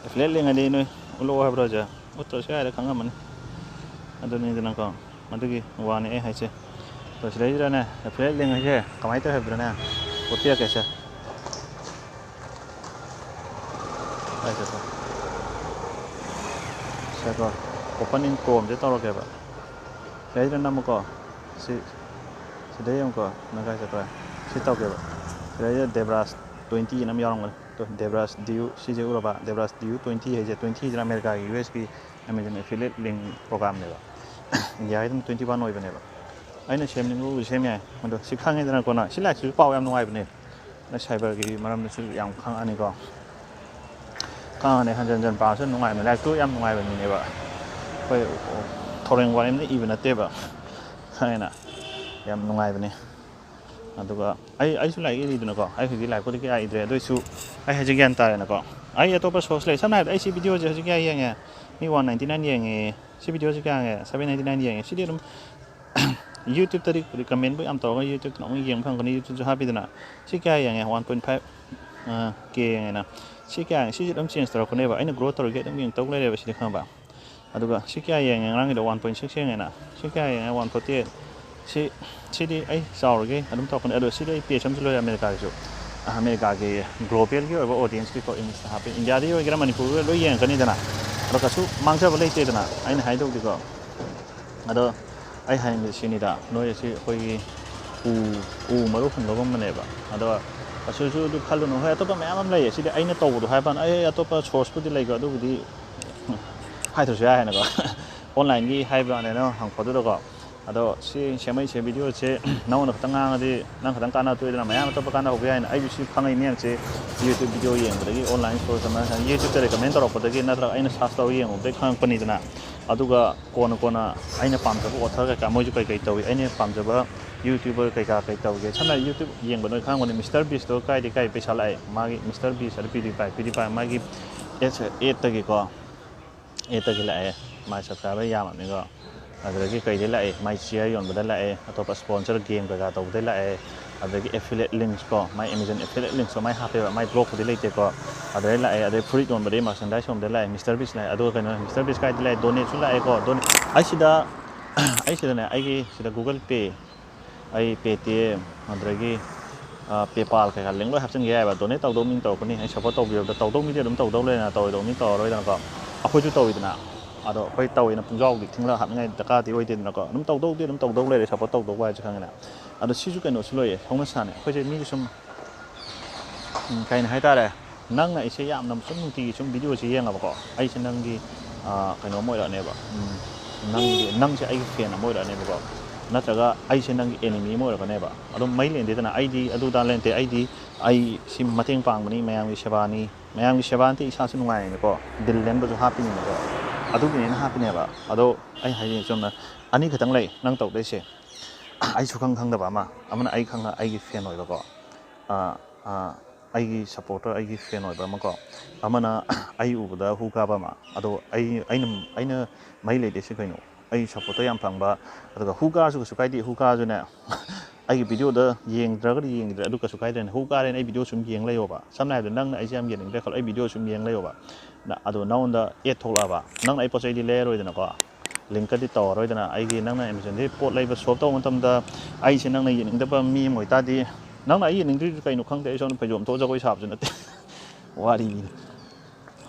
Affiliate link ꯍꯥꯏꯗꯤ ꯅꯣꯏ ꯎꯠꯂꯛꯑꯣ ꯍꯥꯏꯕ꯭ꯔꯣ ꯍꯧꯖꯤꯛ? ꯎꯠꯇ꯭ꯔꯁꯨ ꯌꯥꯔꯦ, ꯈꯪꯉꯝꯃꯅꯤ꯫ ꯑꯗꯨꯅꯤꯗꯅꯀꯣ, ꯑꯗꯨꯒꯤ ꯋꯥꯅꯤ ꯑꯩ ꯍꯥꯏꯁꯦ꯫ ꯑꯗꯣ ꯁꯤꯗꯩꯁꯤꯗꯅꯦ, affiliate link ꯍꯥꯏꯁꯦ ꯀꯃꯥꯏꯅ ꯇꯧꯋꯦ ꯍꯥꯏꯕꯗꯅꯦ, ꯎꯠꯄꯤꯔꯛꯀꯦꯁꯦ꯫ ꯍꯥꯏꯁꯦꯀꯣ, ꯁꯦꯀꯣ, open in Chromeꯁꯦ ꯇꯧꯔꯛꯀꯦꯕ꯫ ꯁꯤꯗꯩꯁꯤꯗ ꯅꯝꯃꯨꯀꯣ꯫ ꯁꯤ, ꯁꯤꯗ ꯌꯦꯡꯉꯨꯀꯣ, ꯅꯪ ꯀꯥꯏ ꯆꯠꯈ꯭ꯔꯦ? ꯁꯤ ꯇꯧꯒꯦꯕ꯫ ꯁꯤꯗꯩꯗ ꯗꯦꯕ꯭ꯔꯥꯖ twenty ꯑꯅ ꯑꯃ ꯌꯥꯎꯔꯝꯒꯅꯤ꯫ ꯇꯣ, ꯗꯦꯕ꯭ꯔꯥꯖ ꯗꯤꯌꯨ, ꯁꯤꯁꯦ ꯎꯔꯕ? ꯗꯦꯕ꯭ꯔꯥꯖ ꯗꯤꯌꯨ twenty ꯍꯥꯏꯁꯦ, twenty ꯁꯤꯅ ꯑꯃꯦꯔꯤꯀꯥꯒꯤ, ꯌꯨ ꯑꯦꯁꯀꯤ Amazon affiliate link programꯅꯦꯕ꯫ ꯏꯟꯗꯤꯌꯥꯒꯤꯗꯅ twenty one ꯑꯣꯏꯕꯅꯦꯕ꯫ ꯑꯩꯅ ꯁꯦꯝꯅꯤꯡꯕꯕꯨꯗꯤ ꯁꯦꯝ ꯌꯥꯏ꯫ ꯑꯗꯣ ꯁꯤ ꯈꯪꯉꯦꯗꯅꯀꯣ ꯅꯪ꯫ ꯁꯤ ꯂꯥꯏꯔꯤꯛꯁꯤꯁꯨ ꯄꯥꯎ ꯌꯥꯝ ꯅꯨꯡꯉꯥꯏꯕꯅꯦ꯫ ꯅꯣꯏ cyberꯒꯤ ꯃꯔꯝꯗꯁꯨ ꯌꯥꯝ ꯈꯪꯉꯛꯑꯅꯤꯀꯣ꯫ ꯈꯪꯉꯅꯤ, ꯍꯟꯖꯟ ꯍꯟꯖꯟ ꯄꯥꯔꯁꯨ ꯅꯨꯡꯉꯥꯏꯕꯅꯦ꯫ ꯂꯥꯏꯔꯤꯛꯇꯨ ꯌꯥꯝ ꯅꯨꯡꯉꯥꯏꯕ ꯃꯤꯅꯦꯕ꯫ ꯑꯩꯈꯣꯏ ꯊꯧꯔꯦꯡ ꯋꯥꯔꯦꯝꯅ ꯏꯕ ꯅꯠꯇꯦꯕ꯫ ꯈꯪꯉꯦꯅ? ꯌꯥꯝ ꯅꯨꯡꯉꯥꯏꯕꯅꯦ꯫ ꯑꯗꯨꯒ ꯑꯩ, ꯑꯩꯁꯨ ꯂꯥꯏꯔꯤꯛ ꯏꯔꯤꯗꯅꯀꯣ꯫ ꯑꯩ ꯍꯧꯖꯤꯛ ꯂꯥꯏꯔꯤꯛꯄꯨꯗꯤ ꯀꯌꯥ ꯏꯗ꯭ꯔꯦ, ꯑꯗꯨ ꯑꯣꯏꯁꯨ ꯑꯩ ꯍꯧꯖꯤꯛ ꯒ꯭ꯌꯥꯟ ꯇꯥꯔꯦꯅꯀꯣ꯫ ꯑꯩ ꯑꯇꯣꯞꯄ source ꯂꯩ꯫ ꯁꯝꯅ ꯍꯥꯏꯔꯕꯗ ꯑꯩ ꯁꯤ ꯚꯤꯗꯤꯑꯣꯁꯦ ꯍꯧꯖꯤꯛ ꯀꯌꯥ ꯌꯦꯡꯉꯦ? ꯃꯤ one ninety nine ꯌꯦꯡꯉꯦ꯫ ꯁꯤ ꯚꯤꯗꯤꯑꯣꯁꯦ ꯀꯌꯥ ꯌꯦꯡꯉꯦ? Seven ninety nine ꯌꯦꯡꯉꯦ꯫ ꯁꯤꯗꯤ ꯑꯗꯨꯝ YouTubeꯇꯗꯤ recommendꯕꯨ ꯌꯥꯝ ꯇꯧꯔꯒ YouTubeꯇꯅ ꯑꯃꯨꯛ ꯌꯦꯡꯕ ꯐꯪꯒꯅꯤ꯫ YouTubeꯁꯨ ꯍꯥꯞꯄꯤꯗꯅ꯫ ꯁꯤ ꯀꯌꯥ ꯌꯦꯡꯉꯦ? One point five K ꯌꯦꯡꯉꯦꯅ꯫ ꯁꯤ ꯀꯌꯥ ꯌꯦꯡꯉꯦ? ꯁꯤꯁꯦ ꯑꯗꯨꯝ change ꯇꯧꯔꯛꯀꯅꯦꯕ꯫ ꯑꯩꯅ grow ꯇꯧꯔꯤꯒꯦ ꯑꯗꯨꯝ ꯌꯦꯡ ꯇꯧ ꯂꯩꯔꯦꯕ ꯁꯤꯗꯤ, ꯈꯪꯉꯕ? ꯑꯗꯨꯒ ꯁꯤ ꯀꯌꯥ ꯌꯦꯡꯉꯦ? ꯉꯔꯥꯡꯒꯤꯗꯣ one point six ꯌꯦꯡꯉꯦꯅ꯫ ꯁꯤ ꯀꯌꯥ ꯌꯦꯡꯉꯦ? One forty eight꯫ ꯁꯤ, ꯁꯤꯗꯤ ꯑꯩ ꯆꯥꯎꯔꯒꯦ ꯑꯗꯨꯝ ꯇꯧꯔꯛꯀꯅꯤ꯫ ꯑꯗꯣ ꯁꯤꯗꯤ ꯑꯩ page ꯑꯃꯁꯨ ꯂꯣꯏꯔꯦ ꯑꯃꯦꯔꯤꯀꯥꯒꯤꯁꯨ꯫ ꯑꯃꯦꯔꯤꯀꯥꯒꯤ globalꯒꯤ ꯑꯣꯏꯕ audienceꯀꯤꯀꯣ, Englishꯇ ꯍꯥꯞꯄꯦ꯫ ꯏꯟꯗꯤꯌꯥꯗꯒꯤ ꯑꯣꯏꯒꯦꯔꯥ ꯃꯅꯤꯄꯨꯔꯒꯤ ꯑꯣꯏꯒꯦꯔꯥ ꯂꯣꯏ ꯌꯦꯡꯉꯛꯀꯅꯤꯗꯅ꯫ ꯑꯗꯣ ꯀꯩꯁꯨ ꯃꯥꯡꯖꯕ ꯂꯩꯇꯦꯗꯅ ꯑꯩꯅ ꯍꯥꯏꯗꯧꯗꯤꯀꯣ꯫ ꯑꯗꯣ ꯑꯩ ꯍꯥꯏꯅꯤꯡꯕꯗꯤ ꯁꯤꯅꯤꯗ, ꯅꯣꯏ ꯑꯁꯤ ꯑꯩꯈꯣꯏꯒꯤ ꯎ, ꯎ ꯃꯔꯨ ꯍꯨꯟꯕꯒꯨꯝꯕꯅꯦꯕ꯫ ꯑꯗꯣ ꯑꯁꯤꯁꯨ ꯑꯗꯨ ꯈꯜꯂꯨꯅꯨ꯫ ꯍꯣꯏ, ꯑꯇꯣꯞꯄ ꯃꯌꯥꯝ ꯑꯃ ꯂꯩꯌꯦ꯫ ꯁꯤꯗꯤ ꯑꯩꯅ ꯇꯧꯕꯗꯣ ꯍꯥꯏꯕ ꯋꯥꯅꯤ꯫ ꯑꯩ ꯑꯇꯣꯞꯄ sourceꯄꯨꯗꯤ ꯂꯩꯀꯣ, ꯑꯗꯨꯕꯨꯗꯤ ꯍꯥꯏꯗ꯭ꯔꯁꯨ ꯌꯥꯏ ꯍꯥꯏꯅꯀꯣ꯫ Onlineꯒꯤ ꯍꯥꯏꯕ ꯋꯥꯅꯦ ꯅꯪ ꯍꯪꯉꯛꯄꯗꯨꯗꯀꯣ꯫ ꯑꯗꯣ ꯁꯤ ꯁꯦꯝꯃꯛꯏꯁꯦ videoꯁꯦ ꯅꯉꯣꯟꯗ ꯈꯛꯇꯪ ꯉꯥꯡꯉꯗꯤ ꯅꯪ ꯈꯛꯇꯪ ꯀꯥꯟꯅ ꯇꯣꯛꯏꯗꯅ, ꯃꯌꯥꯝ ꯑꯇꯣꯞꯄ ꯀꯥꯟꯅꯍꯧꯕ ꯌꯥꯏꯅ꯫ ꯑꯩꯁꯨ ꯁꯤ ꯈꯪꯉꯛꯏ ꯃꯌꯥꯝꯁꯦ YouTube video ꯌꯦꯡꯕꯗꯒꯤ, online source ꯑꯃ YouTubeꯇ recommend ꯇꯧꯔꯛꯄꯗꯒꯤ ꯅꯠꯇ꯭ꯔꯒ ꯑꯩꯅ search ꯇꯧꯔ ꯌꯦꯡꯉꯨꯕꯗꯒꯤ ꯈꯪꯉꯛꯄꯅꯤꯗꯅ꯫ ꯑꯗꯨꯒ ꯀꯣꯟꯅ ꯀꯣꯟꯅ ꯑꯩꯅ ꯄꯥꯝꯖꯕ author ꯀꯩꯀꯥ ꯃꯣꯏꯁꯨ ꯀꯩ ꯀꯩ ꯇꯧꯏ, ꯑꯩꯅ ꯄꯥꯝꯖꯕ YouTuber ꯀꯩꯀꯥ ꯀꯩ ꯇꯧꯒꯦ꯫ ꯁꯝꯅ ꯍꯥꯏꯔꯕꯗ YouTube ꯌꯦꯡꯕ ꯅꯣꯏ ꯈꯪꯉꯝꯒꯅꯤ, MrBeastꯇꯣ ꯀꯥꯏꯗꯩ ꯀꯥꯏ ꯄꯩꯁꯥ ꯂꯥꯛꯑꯦ, ꯃꯥꯒꯤ MrBeast ꯑꯗꯨ PewDiePie, PewDiePie ꯃꯥꯒꯤ ads, adꯇꯒꯤꯀꯣ, adꯇꯒꯤ ꯂꯥꯛꯑꯦ, ꯃꯥꯏ subscriber ꯌꯥꯝꯃꯕꯅꯤꯀꯣ꯫ ꯑꯗꯨꯗꯒꯤ ꯀꯩꯗꯩ ꯂꯥꯛꯑꯦ, ꯃꯥꯏ chair ꯌꯣꯟꯕꯗ ꯂꯥꯛꯑꯦ, ꯑꯇꯣꯞꯄ sponsor game ꯀꯩꯀꯥ ꯇꯧꯕꯗꯩ ꯂꯥꯛꯑꯦ, ꯑꯗꯒꯤ affiliate links ꯀꯣ, ꯃꯥꯏ Amazon affiliate linksꯇꯣ ꯃꯥꯏ ꯍꯥꯞꯄꯦꯕ, ꯃꯥꯏ blogꯄꯨꯗꯤ ꯂꯩꯇꯦꯀꯣ꯫ ꯑꯗꯩ ꯂꯥꯛꯑꯦ, ꯑꯗꯩ ꯐꯨꯔꯤꯠ ꯌꯣꯟꯕꯗꯩ merchandise ꯌꯣꯟꯕꯗꯩ ꯂꯥꯛꯑꯦ, MrBeast ꯂꯥꯛꯑꯦ꯫ ꯑꯗꯨꯒ ꯀꯩꯅꯣ, MrBeast ꯀꯥꯏꯗ ꯂꯥꯛꯑꯦ? Donateꯁꯨ ꯂꯥꯛꯑꯦꯀꯣ, donate꯫ ꯑꯩ ꯁꯤꯗ, ꯑꯩ ꯁꯤꯗꯅꯦ, ꯑꯩꯒꯤ ꯁꯤꯗ Google Pay, ꯑꯩ Paytm, ꯑꯗꯨꯗꯒꯤ, ꯑ, PayPal ꯀꯩꯀꯥ link ꯂꯣꯏ ꯍꯥꯞꯆꯤꯟꯒꯦ ꯌꯥꯏꯑꯕ꯫ Donate ꯇꯧꯗꯧ ꯃꯤꯅ ꯇꯧꯔꯛꯀꯅꯤ, ꯑꯩ support ꯇꯧꯕꯤꯔꯕꯗ꯫ ꯇꯧꯗꯧ ꯃꯤꯗꯤ ꯑꯗꯨꯝ ꯇꯧꯗꯧ ꯂꯩꯔꯦꯅ, ꯇꯧꯔꯣꯏꯗꯧ ꯃꯤ ꯇꯧꯔꯔꯣꯏꯗꯅꯀꯣ꯫ ꯑꯩꯈꯣꯏꯁꯨ ꯇꯧꯋꯤꯗꯅ, ꯑꯗꯣ ꯑꯩꯈꯣꯏ ꯇꯧꯋꯦꯅ ꯄꯨꯡꯖꯥꯎꯗꯤ ꯊꯤꯡꯂꯒ ꯍꯥꯞꯅꯤꯡꯉꯥꯏ ꯗꯔꯀꯥꯔꯗꯤ ꯑꯣꯏꯗꯦꯗꯅꯀꯣ꯫ ꯑꯗꯨꯝ ꯇꯧꯗꯧꯗꯤ ꯑꯗꯨꯝ ꯇꯧꯗꯧ ꯂꯩꯔꯦ, support ꯇꯧꯗꯧꯕ ꯍꯥꯏꯁꯦ ꯈꯪꯉꯦꯅ꯫ ꯑꯗꯣ ꯁꯤꯁꯨ ꯀꯩꯅꯣꯁꯨ ꯂꯩꯌꯦ, ꯍꯧꯅ ꯁꯥꯅꯦ꯫ ꯑꯩꯈꯣꯏꯁꯦ ꯃꯤꯒꯤ ꯁꯨꯝ, ꯎꯝ, ꯀꯩꯅꯣ ꯍꯥꯏꯇꯥꯔꯦ, ꯅꯪꯅ ꯑꯩꯁꯦ ꯌꯥꯝꯅ ꯁꯨꯝ ꯅꯨꯡꯇꯤꯒꯤ ꯁꯨꯝ videoꯁꯦ ꯌꯦꯡꯉꯕꯀꯣ, ꯑꯩꯁꯦ ꯅꯪꯒꯤ, ꯑ, ꯀꯩꯅꯣ ꯑꯃ ꯑꯣꯏꯔꯛꯑꯅꯦꯕ꯫ ꯎꯝ, ꯅꯪꯒꯤ, ꯅꯪꯁꯦ ꯑꯩꯒꯤ fan ꯑꯃ ꯑꯣꯏꯔꯛꯑꯅꯦꯕꯀꯣ꯫ ꯅꯠꯇ꯭ꯔꯒ ꯑꯩꯁꯦ ꯅꯪꯒꯤ enemy ꯑꯃ ꯑꯣꯏꯔꯛꯀꯅꯦꯕ꯫ ꯑꯗꯨꯝ ꯃꯩ ꯂꯦꯟꯗꯦꯗꯅ, ꯑꯩꯗꯤ ꯑꯗꯨ ꯑꯗꯥ ꯂꯦꯟꯗꯦ, ꯑꯩꯗꯤ ꯑꯩ ꯁꯤ ꯃꯇꯦꯡ ꯄꯥꯡꯕꯅꯤ, ꯃꯌꯥꯝꯒꯤ ꯁꯦꯕꯥꯅꯤ, ꯃꯌꯥꯝꯒꯤ ꯁꯦꯕꯥ ꯅꯠꯇꯦ ꯏꯁꯥꯁꯨ ꯅꯨꯡꯉꯥꯏꯅꯀꯣ, bill ꯂꯦꯟꯕꯁꯨ ꯍꯥꯞꯄꯤꯅꯤꯅꯀꯣ꯫ ꯑꯗꯨꯒꯤꯅꯦ ꯑꯩꯅ ꯍꯥꯞꯄꯤꯅꯦꯕ꯫ ꯑꯗꯣ ꯑꯩ ꯍꯥꯏꯗꯤ ꯆꯨꯝꯅ ꯑꯅꯤ ꯈꯛꯇꯪ ꯂꯩ ꯅꯪ ꯇꯧꯗꯣꯏꯁꯦ꯫ ꯑꯩ ꯁꯨꯈꯪ ꯈꯪꯗꯕ ꯑꯃ, ꯑꯃꯅ ꯑꯩ ꯈꯪꯉ ꯑꯩꯒꯤ fan ꯑꯣꯏꯕꯀꯣ, ꯑ, ꯑ, ꯑꯩꯒꯤ supporter, ꯑꯩꯒꯤ fan ꯑꯣꯏꯕ ꯑꯃꯀꯣ, ꯑꯃꯅ ꯑꯩ ꯎꯕꯗ ꯍꯨ ꯀꯥꯕ ꯑꯃ꯫ ꯑꯗꯣ ꯑꯩ, ꯑꯩꯅ, ꯑꯩꯅ ꯃꯩ ꯂꯩꯇ꯭ꯔꯤꯁꯦ ꯀꯩꯅꯣ? ꯑꯩ supporter ꯌꯥꯝ ꯐꯪꯕ, ꯑꯗꯨꯒ ꯍꯨ ꯀꯥꯔꯁꯨ ꯀꯩꯁꯨ ꯀꯥꯏꯗꯦ, ꯍꯨ ꯀꯥꯔꯁꯨꯅꯦ꯫ ꯑꯩꯒꯤ videoꯗ ꯌꯦꯡꯗ꯭ꯔꯒꯗꯤ ꯌꯦꯡꯗ꯭ꯔꯦ, ꯑꯗꯨ ꯀꯩꯁꯨ ꯀꯥꯏꯗ꯭ꯔꯦꯅꯦ꯫ ꯍꯨ ꯀꯥꯔꯦꯅ ꯑꯩ video ꯁꯨꯝ ꯌꯦꯡ ꯂꯩꯌꯣꯕ꯫ ꯁꯝꯅ ꯍꯥꯏꯔꯕꯗ ꯅꯪꯅ ꯑꯩꯁꯦ ꯌꯥꯝ ꯌꯦꯡꯅꯤꯡꯗ꯭ꯔꯦ ꯈꯜꯂꯣ, ꯑꯩ video ꯁꯨꯝ ꯌꯦꯡ ꯂꯩꯌꯣꯕ꯫ ꯅ-, ꯑꯗꯣ ꯅꯉꯣꯟꯗ ad ꯊꯣꯛꯂꯛꯑꯕ, ꯅꯪꯅ ꯑꯩ ꯄꯣꯠ ꯆꯩꯗꯤ ꯂꯩꯔꯔꯣꯏꯗꯅꯀꯣ, linkꯀꯗꯤ ꯇꯧꯔꯔꯣꯏꯗꯅ꯫ ꯑꯩꯒꯤ, ꯅꯪꯅ Amazonꯗꯒꯤ ꯄꯣꯠ ꯂꯩꯕ, shop ꯇꯧꯕ ꯃꯇꯝꯗ ꯑꯩꯁꯦ ꯅꯪꯅ ꯌꯦꯡꯅꯤꯡꯗꯕ ꯃꯤ ꯑꯃ ꯑꯣꯏꯇꯥꯔꯗꯤ, ꯅꯪꯅ ꯑꯩ ꯌꯦꯡꯅꯤꯡꯗ꯭ꯔꯤꯁꯦ ꯀꯩꯅꯣ ꯈꯪꯗꯦ, ꯑꯩ ꯁꯣꯝꯗ ꯐꯩꯖꯣꯝ ꯊꯣꯛꯑ ꯖꯒꯣꯏ ꯁꯥꯕꯁꯨ ꯅꯠꯇꯦ꯫ ꯋꯥꯔꯤꯅꯤ꯫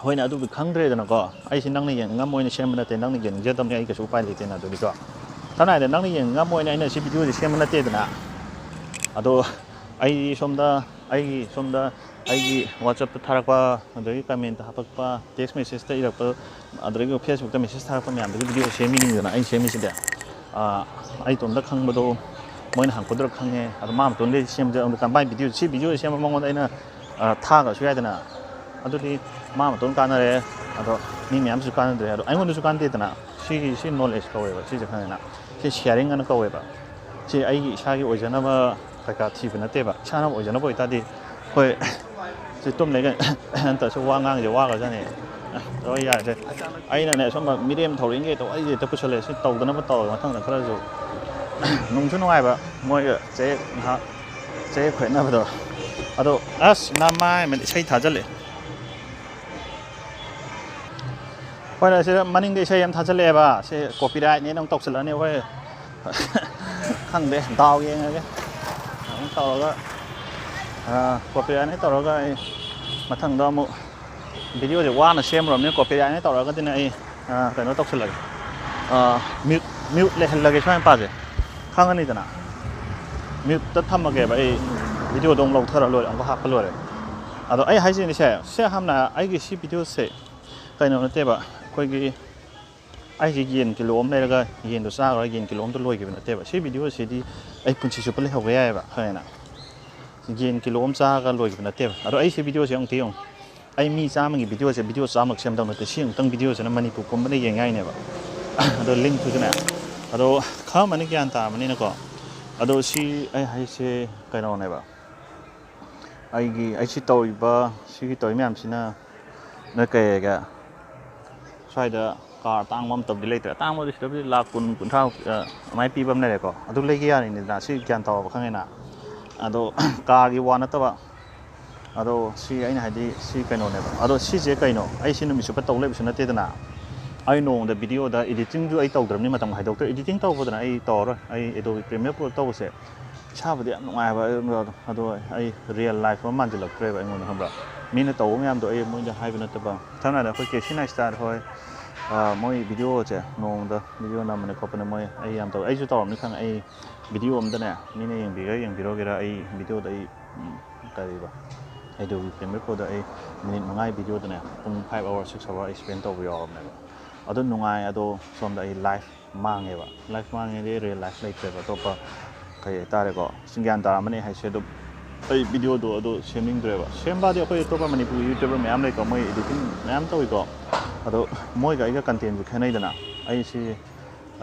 ꯍꯣꯏꯅꯦ, ꯑꯗꯨꯕꯨꯗꯤ ꯈꯪꯗ꯭ꯔꯦꯗꯅꯀꯣ꯫ ꯑꯩꯁꯦ ꯅꯪꯅ ꯌꯦꯡꯅꯤꯡꯉꯝꯃꯣꯏꯅ ꯁꯦꯝꯕ ꯅꯠꯇꯦ, ꯅꯪꯅ ꯌꯦꯡꯅꯤꯡꯖꯗꯕꯅꯤ, ꯑꯩ ꯀꯩꯁꯨ ꯎꯄꯥꯏ ꯂꯩꯇꯦꯅ ꯑꯗꯨꯗꯤꯀꯣ꯫ ꯁꯝꯅ ꯍꯥꯏꯔꯕꯗ ꯅꯪꯅ ꯌꯦꯡꯅꯤꯡꯉꯝꯃꯣꯏꯅ ꯑꯩꯅ ꯁꯤ videoꯁꯦ ꯁꯦꯝꯕ ꯅꯠꯇꯦꯗꯅ꯫ ꯑꯗꯣ ꯑꯩ ꯁꯣꯝꯗ, ꯑꯩꯒꯤ ꯁꯣꯝꯗ ꯑꯩꯒꯤ WhatsApp-ꯇ ꯊꯥꯔꯛꯄ, ꯑꯗꯒꯤ comment-ꯇ ꯍꯥꯄꯛꯄ, text message-ꯇ ꯏꯔꯛꯄ, ꯑꯗꯨꯗꯒꯤ Facebook-ꯇ message ꯊꯥꯔꯛꯄ ꯃꯌꯥꯝꯗꯨꯒꯤ video ꯁꯦꯝꯃꯤꯅꯤꯗꯅ ꯑꯩꯅ ꯁꯦꯝꯃꯤꯁꯤꯗꯤ꯫ ꯑꯥ, ꯑꯩ ꯏꯇꯣꯝꯇ ꯈꯪꯕꯗꯣ ꯃꯣꯏꯅ ꯍꯪꯉꯛꯄꯗꯨꯗ ꯈꯪꯉꯦ꯫ ꯑꯗꯣ ꯃꯥ ꯃꯇꯣꯟꯗꯒꯤ ꯁꯦꯝꯕꯁꯦ ꯑꯃꯨꯛ ꯀꯃꯥꯏꯅ video, ꯁꯤ video ꯁꯦꯝꯕ ꯃꯉꯣꯟꯗ ꯑꯩꯅ, ꯑꯥ, ꯊꯥꯈ꯭ꯔꯁꯨ ꯌꯥꯏꯗꯅ꯫ ꯑꯗꯨꯗꯤ ꯃꯥ ꯃꯇꯣꯟ ꯀꯥꯟꯅꯔꯦ꯫ ꯑꯗꯣ ꯃꯤ ꯃꯌꯥꯝꯁꯨ ꯀꯥꯟꯅꯗ꯭ꯔꯦ꯫ ꯑꯗꯣ ꯑꯩꯉꯣꯟꯗꯁꯨ ꯀꯥꯟꯅꯗꯦꯗꯅ꯫ ꯁꯤꯒꯤ, ꯁꯤ knowledge ꯀꯧꯋꯦꯕ꯫ ꯁꯤꯁꯦ ꯈꯪꯉꯦꯅ꯫ ꯁꯤ sharing ꯑꯅ ꯀꯧꯋꯦꯕ꯫ ꯁꯤ ꯑꯩꯒꯤ ꯏꯁꯥꯒꯤ ꯑꯣꯏꯖꯅꯕ ꯀꯩꯀꯥ ꯊꯤꯕ ꯅꯠꯇꯦꯕ꯫ ꯏꯁꯥꯅ ꯑꯣꯏꯖꯅꯕ ꯑꯣꯏꯇꯥꯔꯗꯤ, ꯍꯣꯏ, ꯁꯤ ꯇꯨꯝ ꯂꯩꯒ-, ꯅꯠꯇ꯭ꯔꯁꯨ ꯋꯥ ꯉꯥꯡꯁꯦ ꯋꯥꯈ꯭ꯔꯖꯥꯠꯅꯤ꯫ ꯍꯣꯏ, ꯌꯥꯔꯦꯁꯦ꯫ ꯑꯩꯅꯅꯦ, ꯁꯨꯝꯕ ꯃꯤꯔꯦꯝ ꯊꯧꯔꯤꯡꯒꯦ ꯇꯧ, ꯑꯩꯁꯦ ꯍꯦꯛꯇ ꯄꯨꯁꯜꯂꯛꯑꯦ꯫ ꯁꯤ ꯇꯧꯗꯅꯕ ꯇꯧꯔꯒ ꯃꯊꯪꯗ ꯈꯔꯁꯨ ꯅꯨꯡꯁꯨ ꯅꯨꯡꯉꯥꯏꯕ, ꯃꯣꯏꯒ ꯆꯌꯦꯠ ꯉꯥꯏꯍꯥꯛ ꯆꯌꯦꯠ ꯈꯣꯏꯅꯕꯗꯣ꯫ ꯑꯗꯣ ꯑꯁ, ꯅꯃꯥꯏ ꯃꯃꯤꯠ ꯏꯁꯩ ꯊꯥꯖꯜꯂꯦ꯫ ꯑꯩꯈꯣꯏꯅ ꯁꯤꯗ ꯃꯅꯤꯡꯗ ꯏꯁꯩ ꯑꯃ ꯊꯥꯖꯜꯂꯛꯑꯦꯕ꯫ ꯁꯤ copyright-ꯅꯦꯅ ꯑꯃꯨꯛ ꯇꯧꯁꯜꯂꯛꯑꯅꯤ ꯑꯩꯈꯣꯏ꯫ ꯈꯪꯗꯦ, ꯗꯥꯎ ꯌꯦꯡꯉꯒꯦ꯫ ꯑꯃꯨꯛ ꯇꯧꯔꯒ, ꯑ, copyright-ꯅꯦ ꯇꯧꯔꯒ ꯑꯩ ꯃꯊꯪꯗ ꯑꯃꯨꯛ video-ꯁꯦ ꯋꯥꯅ ꯁꯦꯝꯃꯨꯔꯕꯅꯤꯅ copyright-ꯅꯦ ꯇꯧꯔꯒꯗꯤꯅꯦ ꯑꯩ, ꯑ, ꯀꯩꯅꯣ ꯇꯧꯁꯜꯂꯒꯦ꯫ ꯑ, mute, mute ꯂꯩꯍꯜꯂꯒꯦ ꯁ꯭ꯋꯥꯏ ꯃꯄꯥꯁꯦ꯫ ꯈꯪꯉꯅꯤꯗꯅ? Mute-ꯇ ꯊꯝꯃꯒꯦꯕ ꯑꯩ꯫ Video-ꯗꯣ ꯑꯃꯨꯛ ꯂꯧꯊꯔ ꯂꯣꯏꯔꯦ, ꯑꯃꯨꯛ ꯍꯥꯞꯄ ꯂꯣꯏꯔꯦ꯫ ꯑꯗꯣ ꯑꯩ ꯍꯥꯏꯖꯩꯅꯦ ꯁꯦ, ꯁꯦ ꯍꯥꯟꯅ ꯑꯩꯒꯤ ꯁꯤ video-ꯁꯦ ꯀꯩꯅꯣ ꯅꯠꯇꯦꯕ, ꯑꯩꯈꯣꯏꯒꯤ ꯑꯩꯁꯦ ꯌꯦꯟ ꯀꯤꯂꯣ ꯑꯃ ꯂꯩꯔꯒ ꯌꯦꯟꯗꯣ ꯆꯥꯈ꯭ꯔꯒ ꯌꯦꯟ ꯀꯤꯂꯣ ꯑꯃꯗ ꯂꯣꯏꯈꯤꯕ ꯅꯠꯇꯦꯕ꯫ ꯁꯤ video-ꯁꯤꯗꯤ ꯑꯩ ꯄꯨꯟꯁꯤ ꯆꯨꯞꯄ ꯂꯩꯍꯧꯕ ꯌꯥꯏꯑꯕ, ꯈꯪꯉꯦꯅ? ꯌꯦꯟ ꯀꯤꯂꯣ ꯑꯃ ꯆꯥꯔꯒ ꯂꯣꯏꯈꯤꯕ ꯅꯠꯇꯦꯕ꯫ ꯑꯗꯣ ꯑꯩ ꯁꯤ video-ꯁꯦ ꯑꯃꯨꯛꯇ ꯌꯦꯡꯉꯨ꯫ ꯑꯩ ꯃꯤ ꯆꯥꯝꯃꯒꯤ video-ꯁꯦ video ꯆꯥꯝꯃꯛ ꯁꯦꯝꯗꯧ ꯅꯠꯇꯦ꯫ ꯁꯤ ꯑꯃꯨꯛꯇꯪ video-ꯁꯤꯅ ꯃꯅꯤꯄꯨꯔ ꯄꯨꯝꯕꯗ ꯌꯦꯡ ꯌꯥꯏꯅꯦꯕ꯫ ꯑꯗꯣ link-ꯇꯨꯁꯨꯅꯦ꯫ ꯑꯗꯣ ꯈꯪꯉꯝꯃꯅꯤ, ꯒ꯭ꯌꯥꯟ ꯇꯥꯔꯝꯃꯅꯤꯅꯀꯣ꯫ ꯑꯗꯣ ꯁꯤ ꯑꯩ ꯍꯥꯏꯁꯦ ꯀꯩꯅꯣꯅꯦꯕ꯫ ꯑꯩꯒꯤ, ꯑꯩ ꯁꯤ ꯇꯧꯔꯤꯕ, ꯁꯤꯒꯤ ꯇꯧꯔꯤ ꯃꯌꯥꯝꯁꯤꯅ ꯅꯣꯏ ꯀꯩ ꯍꯥꯏꯒꯦ? ꯁ꯭ꯋꯥꯏꯗ car ꯑꯇꯥꯡꯕ ꯑꯃ ꯇꯧꯕꯗꯤ ꯂꯩꯇ꯭ꯔꯦ꯫ ꯑꯇꯥꯡꯕꯗꯤ ꯁꯤꯗꯕꯨꯗꯤ ꯂꯥꯛ ꯀꯨꯟ, ꯀꯨꯟꯊ꯭ꯔꯥ, ꯑ, ꯑꯗꯨꯃꯥꯏꯅ ꯄꯤꯕ ꯑꯃ ꯂꯩꯔꯦꯀꯣ꯫ ꯑꯗꯨ ꯂꯩꯒꯦ ꯌꯥꯔꯤꯅꯤꯗꯅ, ꯁꯤ ꯒ꯭ꯌꯥꯟ ꯇꯧꯔꯕ, ꯈꯪꯉꯦꯅ? ꯑꯗꯣ car-ꯒꯤ ꯋꯥ ꯅꯠꯇꯕ, ꯑꯗꯣ ꯁꯤ ꯑꯩꯅ ꯍꯥꯏꯗꯤ ꯁꯤ ꯀꯩꯅꯣꯅꯦꯕ꯫ ꯑꯗꯣ ꯁꯤꯁꯦ ꯀꯩꯅꯣ? ꯑꯩ ꯁꯤ ꯅꯨꯃꯤꯠ ꯆꯨꯞꯄ ꯇꯧ ꯂꯩꯕꯁꯨ ꯅꯠꯇꯦꯗꯅ꯫ ꯑꯩ ꯅꯣꯡꯃꯗ video-ꯗ editing-ꯁꯨ ꯑꯩ ꯇꯧꯗ꯭ꯔꯕꯅꯤ, ꯃꯇꯝ ꯈꯥꯏꯗꯣꯛꯇ꯭ꯔꯦ꯫ Editing ꯇꯧꯕꯗꯅ ꯑꯩ ꯇꯧꯔꯔꯣꯏ꯫ ꯑꯩ Adobe Premiere Pro ꯇꯧꯕꯁꯦ ꯏꯁꯥꯕꯨꯗꯤ ꯌꯥꯝ ꯅꯨꯡꯉꯥꯏꯕ, ꯑꯗꯣ ꯑꯩ real life ꯑꯃ ꯃꯥꯟꯁꯤꯜꯂꯛꯇ꯭ꯔꯦꯕ ꯑꯩꯉꯣꯟꯗ, ꯈꯪꯕ꯭ꯔꯥ? ꯃꯤꯅ ꯇꯧꯕ ꯃꯌꯥꯝꯗꯣ ꯑꯩ ꯃꯣꯏꯗ ꯍꯥꯏꯕ ꯅꯠꯇꯕ, ꯁꯝꯅ ꯍꯥꯏꯔꯕꯗ ꯑꯩꯈꯣꯏ ꯀꯦ ꯁꯤ ꯅꯥꯏꯁꯇꯥꯔ ꯍꯣꯏ, ꯑ, ꯃꯣꯏ video-ꯁꯦ ꯅꯣꯡꯃꯗ video ꯅꯝꯕꯅꯦ ꯈꯣꯠꯄꯅꯦ, ꯃꯣꯏ ꯑꯩ ꯌꯥꯝ ꯇꯧꯋꯦ꯫ ꯑꯩꯁꯨ ꯇꯧꯔꯝꯅꯤ ꯈꯪꯉꯦ꯫ ꯑꯩ video ꯑꯝꯗꯅꯦ, ꯃꯤꯅ ꯌꯦꯡꯕꯤꯒꯦꯔꯥ ꯌꯦꯡꯕꯤꯔꯣꯏꯒꯦꯔꯥ, ꯑꯩ video-ꯗ ꯑꯩ, ꯎꯝ, ꯀꯔꯤꯕ, ꯑꯩꯗꯨꯒꯤ ꯄ꯭ꯔꯤꯃꯤꯌꯔ ꯄ꯭ꯔꯣꯗ ꯑꯩ ꯃꯤꯅꯤꯠ ꯃꯉꯥꯒꯤ ꯚꯤꯗꯤꯑꯣꯗꯅꯦ ꯄꯨꯡ ꯐꯥꯏꯚ ꯑꯋꯥꯔ ꯁꯤꯛꯁ ꯑꯋꯥꯔ ꯑꯩ ꯁ꯭ꯄꯦꯟ ꯇꯧꯕ ꯌꯥꯎꯔꯕꯅꯦꯕ꯫ ꯑꯗꯨ ꯅꯨꯡꯉꯥꯏ꯫ ꯑꯗꯣ ꯁꯣꯝꯗ ꯑꯩ ꯂꯥꯏꯐ ꯃꯥꯡꯉꯦꯕ꯫ ꯂꯥꯏꯐ ꯃꯥꯡꯉꯦꯗꯤ ꯔꯤꯌꯦꯜ ꯂꯥꯏꯐ ꯂꯩꯇ꯭ꯔꯦꯕ꯫ ꯑꯇꯣꯞꯄ ꯀꯩ ꯍꯥꯏꯇꯥꯔꯦꯀꯣ, ꯒ꯭ꯌꯥꯟ ꯇꯥꯔꯝꯃꯅꯤ ꯍꯥꯏꯁꯦ꯫ ꯑꯗꯨꯝ ꯑꯩ ꯚꯤꯗꯤꯑꯣꯗꯣ ꯑꯗꯨ ꯁꯦꯝꯅꯤꯡꯗ꯭ꯔꯦꯕ꯫ ꯁꯦꯝꯕꯗꯤ ꯑꯩꯈꯣꯏ ꯑꯇꯣꯞꯄ ꯃꯅꯤꯄꯨꯔꯒꯤ ꯌꯨꯇ꯭ꯌꯨꯕꯔ ꯃꯌꯥꯝ ꯂꯩꯀꯣ, ꯃꯣꯏ ꯏꯗꯤꯇꯤꯡ ꯃꯌꯥꯝ ꯇꯧꯏꯀꯣ꯫ ꯑꯗꯣ ꯃꯣꯏꯒ ꯑꯩꯒ ꯀꯟꯇꯦꯟꯁꯨ ꯈꯦꯠꯅꯩꯗꯅ꯫ ꯑꯩꯁꯤ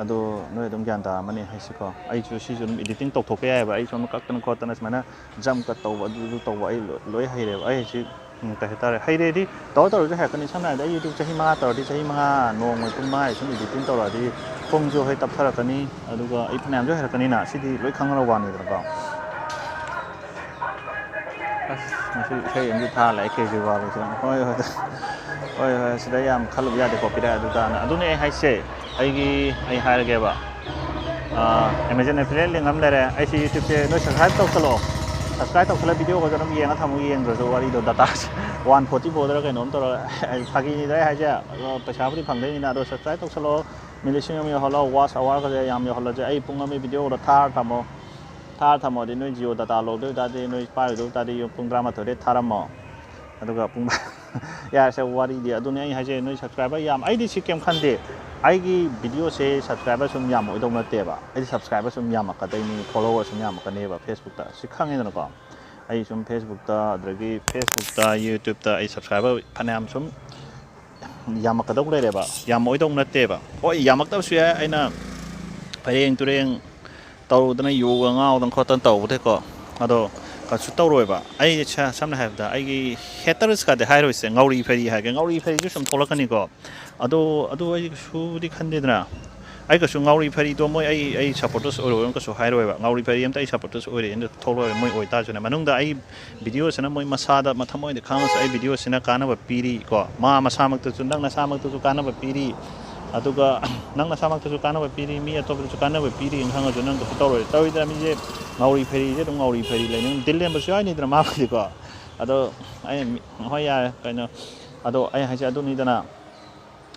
ꯑꯗꯣ ꯅꯣꯏ ꯑꯗꯨꯝ ꯒ꯭ꯌꯥꯟ ꯇꯥꯔꯝꯃꯅꯤ ꯍꯥꯏꯁꯤꯀꯣ꯫ ꯑꯩꯁꯨ ꯁꯤꯁꯨ ꯑꯗꯨꯝ ꯏꯗꯤꯇꯤꯡ ꯇꯧꯊꯣꯛꯄ ꯌꯥꯏꯑꯕ꯫ ꯑꯩ ꯁꯣꯝꯗ ꯀꯛꯇꯅ ꯈꯣꯠꯇꯅ ꯁꯨꯃꯥꯏꯅ ꯖꯝ ꯀꯠ ꯇꯧꯕ, ꯑꯗꯨꯗꯨ ꯇꯧꯕ ꯑꯩ ꯂꯣ-, ꯂꯣꯏ ꯍꯩꯔꯦꯕ꯫ ꯑꯩ ꯍꯧꯖꯤꯛ, ꯎꯝ, ꯀꯩ ꯍꯥꯏꯇꯥꯔꯦ, ꯍꯩꯔꯦꯗꯤ ꯇꯧꯔ ꯇꯧꯔꯁꯨ ꯍꯩꯔꯛꯀꯅꯤ꯫ ꯁꯝꯅ ꯍꯥꯏꯔꯕꯗ ꯑꯩ ꯌꯨꯇ꯭ꯌꯨꯕ ꯆꯍꯤ ꯃꯉꯥ ꯇꯧꯔꯗꯤ, ꯆꯍꯤ ꯃꯉꯥ ꯅꯣꯡꯃ ꯄꯨꯡ ꯃꯉꯥ ꯁꯨꯝ ꯏꯗꯤꯇꯤꯡ ꯇꯧꯔꯛꯑꯗꯤ ꯄꯨꯡꯁꯨ ꯍꯣꯏ ꯇꯞꯊꯔꯛꯀꯅꯤ, ꯑꯗꯨꯒ ꯑꯩ ꯐꯅꯌꯥꯝꯁꯨ ꯍꯩꯔꯛꯀꯅꯤꯅ꯫ ꯁꯤꯗꯤ ꯂꯣꯏ ꯈꯪꯅꯔ ꯋꯥꯅꯤꯗꯅꯀꯣ꯫ ꯑꯁ, ꯉꯁꯤ ꯏꯁꯩ ꯑꯃꯁꯨ ꯊꯥ ꯂꯥꯛꯑꯦ, ꯀꯦꯖ꯭ꯔꯤꯋꯥꯜꯒꯤꯁꯨ꯫ ꯍꯣꯏ, ꯍꯣꯏ, ꯍꯣꯏ, ꯍꯣꯏ, ꯁꯤꯗ ꯌꯥꯝ ꯈꯜꯂꯨꯕ ꯌꯥꯗꯦ, ꯀꯣꯄꯤꯔꯥꯏꯠ ꯑꯗꯨ ꯇꯥꯅ꯫ ꯑꯗꯨꯅꯦ ꯑꯩ ꯍꯥꯏꯁꯦ, ꯑꯩꯒꯤ, ꯑꯩ ꯍꯥꯏꯔꯒꯦꯕ, ꯑꯥ, Amazon affiliate link ꯑꯃ ꯂꯩꯔꯦ꯫ ꯑꯩꯁꯤ YouTube-ꯁꯦ ꯅꯣꯏ subscribe ꯇꯧꯁꯜꯂꯣ꯫ Subscribe ꯇꯧꯁꯜꯂ video ꯈꯛꯇ ꯑꯗꯨꯝ ꯌꯦꯡꯉ ꯊꯝꯃꯨ, ꯌꯦꯡꯗ꯭ꯔꯁꯨ ꯋꯥꯔꯤꯗꯣ, data one forty four ꯗꯔ ꯀꯩꯅꯣꯝ ꯇꯧꯔꯒ, ꯐꯥꯒꯤꯅꯤꯗ ꯑꯩ ꯍꯥꯏꯁꯦ, ꯑꯗꯣ ꯄꯩꯁꯥꯕꯨꯗꯤ ꯐꯪꯗꯣꯏꯅꯤꯅ꯫ ꯑꯗꯣ subscribe ꯇꯧꯁꯜꯂꯣ, ꯃꯤ ꯂꯤꯁꯤꯡ ꯑꯃ ꯌꯧꯍꯜꯂꯣ, watch hour ꯒꯁꯦ ꯌꯥꯝ ꯌꯧꯍꯜꯂꯁꯦ꯫ ꯑꯩ ꯄꯨꯡ ꯑꯃꯒꯤ video ꯈꯛꯇ ꯊꯥꯔ ꯊꯝꯃꯣ꯫ ꯊꯥꯔ ꯊꯝꯃꯣꯗꯤ ꯅꯣꯏ Jio data ꯂꯧꯗꯣꯏ ꯇꯥꯔꯗꯤ, ꯅꯣꯏ ꯄꯥꯏꯔꯣꯏꯗꯧ ꯇꯥꯔꯗꯤ ꯄꯨꯡ ꯇꯔꯥꯃꯥꯊꯣꯏꯗꯩ ꯊꯥꯔꯝꯃꯣ꯫ ꯑꯗꯨꯒ ꯄꯨꯡ ꯌꯥꯔꯦꯁꯦ, ꯋꯥꯔꯤꯗꯤ ꯑꯗꯨꯅꯦ ꯑꯩ ꯍꯥꯏꯁꯦ, ꯅꯣꯏ subscriber ꯌꯥꯝ, ꯑꯩꯗꯤ ꯁꯤ ꯀꯩꯝ ꯈꯟꯗꯦ꯫ ꯑꯩꯒꯤ video-ꯁꯦ subscriber ꯁꯨꯝ ꯌꯥꯝꯃꯛꯑꯣꯏꯗꯧ ꯅꯠꯇꯦꯕ꯫ ꯑꯩꯗꯤ subscriber ꯁꯨꯝ ꯌꯥꯝꯃꯛꯀꯗꯣꯏꯅꯤ, follower ꯁꯨꯝ ꯌꯥꯝꯃꯛꯀꯅꯦꯕ Facebook-ꯇ꯫ ꯁꯤ ꯈꯪꯉꯦꯗꯅꯀꯣ꯫ ꯑꯩ ꯁꯨꯝ Facebook-ꯇ, ꯑꯗꯨꯗꯒꯤ Facebook-ꯇ, YouTube-ꯇ ꯑꯩ subscriber ꯐꯅꯌꯥꯝ ꯁꯨꯝ ꯌꯥꯝꯃꯛꯀꯗꯧ ꯂꯩꯔꯦꯕ, ꯌꯥꯝꯃꯛꯑꯣꯏꯗꯧ ꯅꯠꯇꯦꯕ꯫ ꯍꯣꯏ, ꯌꯥꯝꯃꯛꯇꯕꯁꯨ ꯌꯥꯏ, ꯑꯩꯅ ꯐꯩꯔꯦꯡ ꯇꯨꯔꯦꯡ ꯇꯧꯔꯨꯗꯅ, ꯌꯣꯒ ꯉꯥꯎꯗꯅ ꯈꯣꯠꯇꯅ ꯇꯧꯕꯗꯩꯀꯣ꯫ ꯑꯗꯣ ꯀꯩꯁꯨ ꯇꯧꯔꯣꯏꯕ꯫ ꯑꯩ ꯁ-, ꯁꯝꯅ ꯍꯥꯏꯔꯕꯗ, ꯑꯩꯒꯤ haters ꯀꯥꯗꯤ ꯍꯥꯏꯔꯣꯏꯁꯦ, ꯉꯥꯎꯔꯤ ꯐꯩꯔꯤ ꯍꯥꯏꯒꯦ꯫ ꯉꯥꯎꯔꯤ ꯐꯩꯔꯤꯁꯨ ꯁꯨꯝ ꯊꯣꯛꯂꯛꯀꯅꯤꯀꯣ꯫ ꯑꯗꯣ, ꯑꯗꯨ ꯑꯩ ꯀꯩꯁꯨꯕꯨꯗꯤ ꯈꯟꯗꯦꯗꯅ꯫ ꯑꯩ ꯀꯩꯁꯨ ꯉꯥꯎꯔꯤ ꯐꯩꯔꯤꯗꯣ ꯃꯣꯏ ꯑꯩ, ꯑꯩ supporters ꯑꯣꯏꯔꯣꯏꯅ ꯀꯩꯁꯨ ꯍꯥꯏꯔꯣꯏꯕ꯫ ꯉꯥꯎꯔꯤ ꯐꯩꯔꯤ ꯑꯝꯇ ꯑꯩ supporters ꯑꯣꯏꯔꯦꯅ ꯊꯣꯛꯂꯛꯑꯣꯏ, ꯃꯣꯏ ꯑꯣꯏꯇꯥꯔꯁꯨꯅꯦ꯫ ꯃꯅꯨꯡꯗ ꯑꯩ video-ꯁꯤꯅ ꯃꯣꯏ ꯃꯁꯥꯗ ꯃꯊꯃꯣꯏꯗ ꯈꯪꯉꯁꯨ ꯑꯩ video-ꯁꯤꯅ ꯀꯥꯟꯅꯕ ꯄꯤꯔꯤ ꯀꯣ, ꯃꯥ ꯃꯁꯥꯃꯛꯇꯁꯨ, ꯅꯪ ꯅꯁꯥꯃꯛꯇꯁꯨ ꯀꯥꯟꯅꯕ ꯄꯤꯔꯤ, ꯑꯗꯨꯒ ꯅꯪ ꯅꯁꯥꯃꯛꯇꯁꯨ ꯀꯥꯟꯅꯕ ꯄꯤꯔꯤ, ꯃꯤ ꯑꯇꯣꯞꯄꯗꯁꯨ ꯀꯥꯟꯅꯕ ꯄꯤꯔꯤ ꯈꯪꯉꯁꯨ ꯅꯪ ꯀꯩꯁꯨ ꯇꯧꯔꯣꯏ꯫ ꯇꯧꯔꯤꯗꯅ ꯃꯤꯁꯦ ꯉꯥꯎꯔꯤ ꯐꯩꯔꯤꯁꯦ ꯑꯗꯨꯝ ꯉꯥꯎꯔꯤ ꯐꯩꯔꯤ ꯂꯩꯅꯤ, ꯑꯗꯨꯝ ꯗꯤꯜ ꯂꯦꯟꯕꯁꯨ ꯌꯥꯎꯔꯤꯅꯤꯗꯅ ꯃꯥꯕꯨꯗꯤꯀꯣ꯫ ꯑꯗꯣ ꯑꯩ ꯃꯤ-, ꯍꯣꯏ, ꯌꯥꯔꯦ, ꯀꯩꯅꯣ, ꯑꯗꯣ ꯑꯩ ꯍꯥꯏꯁꯦ ꯑꯗꯨꯅꯤꯗꯅ꯫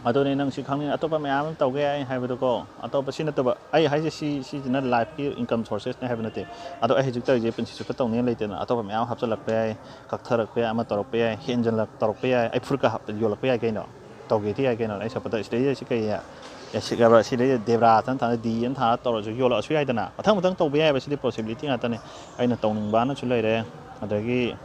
ꯑꯗꯨꯅꯦ, ꯅꯪ ꯁꯤ ꯈꯪꯅꯤꯡ ꯑꯇꯣꯞꯄ ꯃꯌꯥꯝ ꯑꯃ ꯇꯧꯕ ꯌꯥꯏ ꯍꯥꯏꯕꯗꯣꯀꯣ꯫ ꯑꯇꯣꯞꯄ ꯁꯤ ꯅꯠꯇꯕ, ꯑꯩ ꯍꯥꯏꯁꯦ ꯁꯤ, ꯁꯤꯁꯤꯅ lifeꯀꯤ income sourcesꯅꯦ ꯍꯥꯏꯕ ꯅꯠꯇꯦ꯫ ꯑꯗꯣ ꯑꯩ ꯍꯧꯖꯤꯛ ꯇꯧꯔꯤꯁꯦ ꯄꯨꯟꯁꯤ ꯆꯨꯞꯄ ꯇꯧꯅꯤꯡꯉꯥꯏ ꯂꯩꯇꯦꯗꯅ꯫ ꯑꯇꯣꯞꯄ ꯃꯌꯥꯝ ꯍꯥꯞꯆꯤꯜꯂꯛꯄ ꯌꯥꯏ, ꯀꯛꯊꯔꯛꯄ ꯌꯥꯏ, ꯑꯃ ꯇꯧꯔꯛꯄ ꯌꯥꯏ, ꯍꯦꯟꯖꯜꯂꯛ ꯇꯧꯔꯛꯄ ꯌꯥꯏ, ꯑꯩ ꯐꯨꯔꯤꯠꯀ ꯍꯥꯞ-, ꯌꯣꯜꯂꯛꯄ ꯌꯥꯏ ꯀꯩꯅꯣ꯫ ꯇꯧꯒꯦꯗꯤ ꯌꯥꯏ ꯀꯩꯅꯣ꯫ ꯑꯩ ꯁꯞꯄꯣꯔꯠꯇ ꯁꯤꯗꯩꯗ ꯁꯤ ꯀꯩ ꯌꯥ-, ꯁꯤꯗꯩꯗ ꯗꯦꯕ꯭ꯔꯥꯁ ꯑꯅ ꯊꯥꯅ ꯗꯤ ꯑꯅ ꯊꯥꯅ ꯇꯧꯔꯁꯨ ꯌꯣꯜꯂꯛꯑꯁꯨ ꯌꯥꯏꯗꯅ꯫ ꯃꯊꯪ ꯃꯊꯪ ꯇꯧꯕ ꯌꯥꯏꯑꯕ꯫ ꯁꯤꯗꯤ possibility ꯉꯥꯛꯇꯅꯦ꯫ ꯑꯩꯅ ꯇꯧꯅꯤꯡꯕ ꯑꯅꯁꯨ ꯂꯩꯔꯦ꯫ ꯑꯗꯒꯤ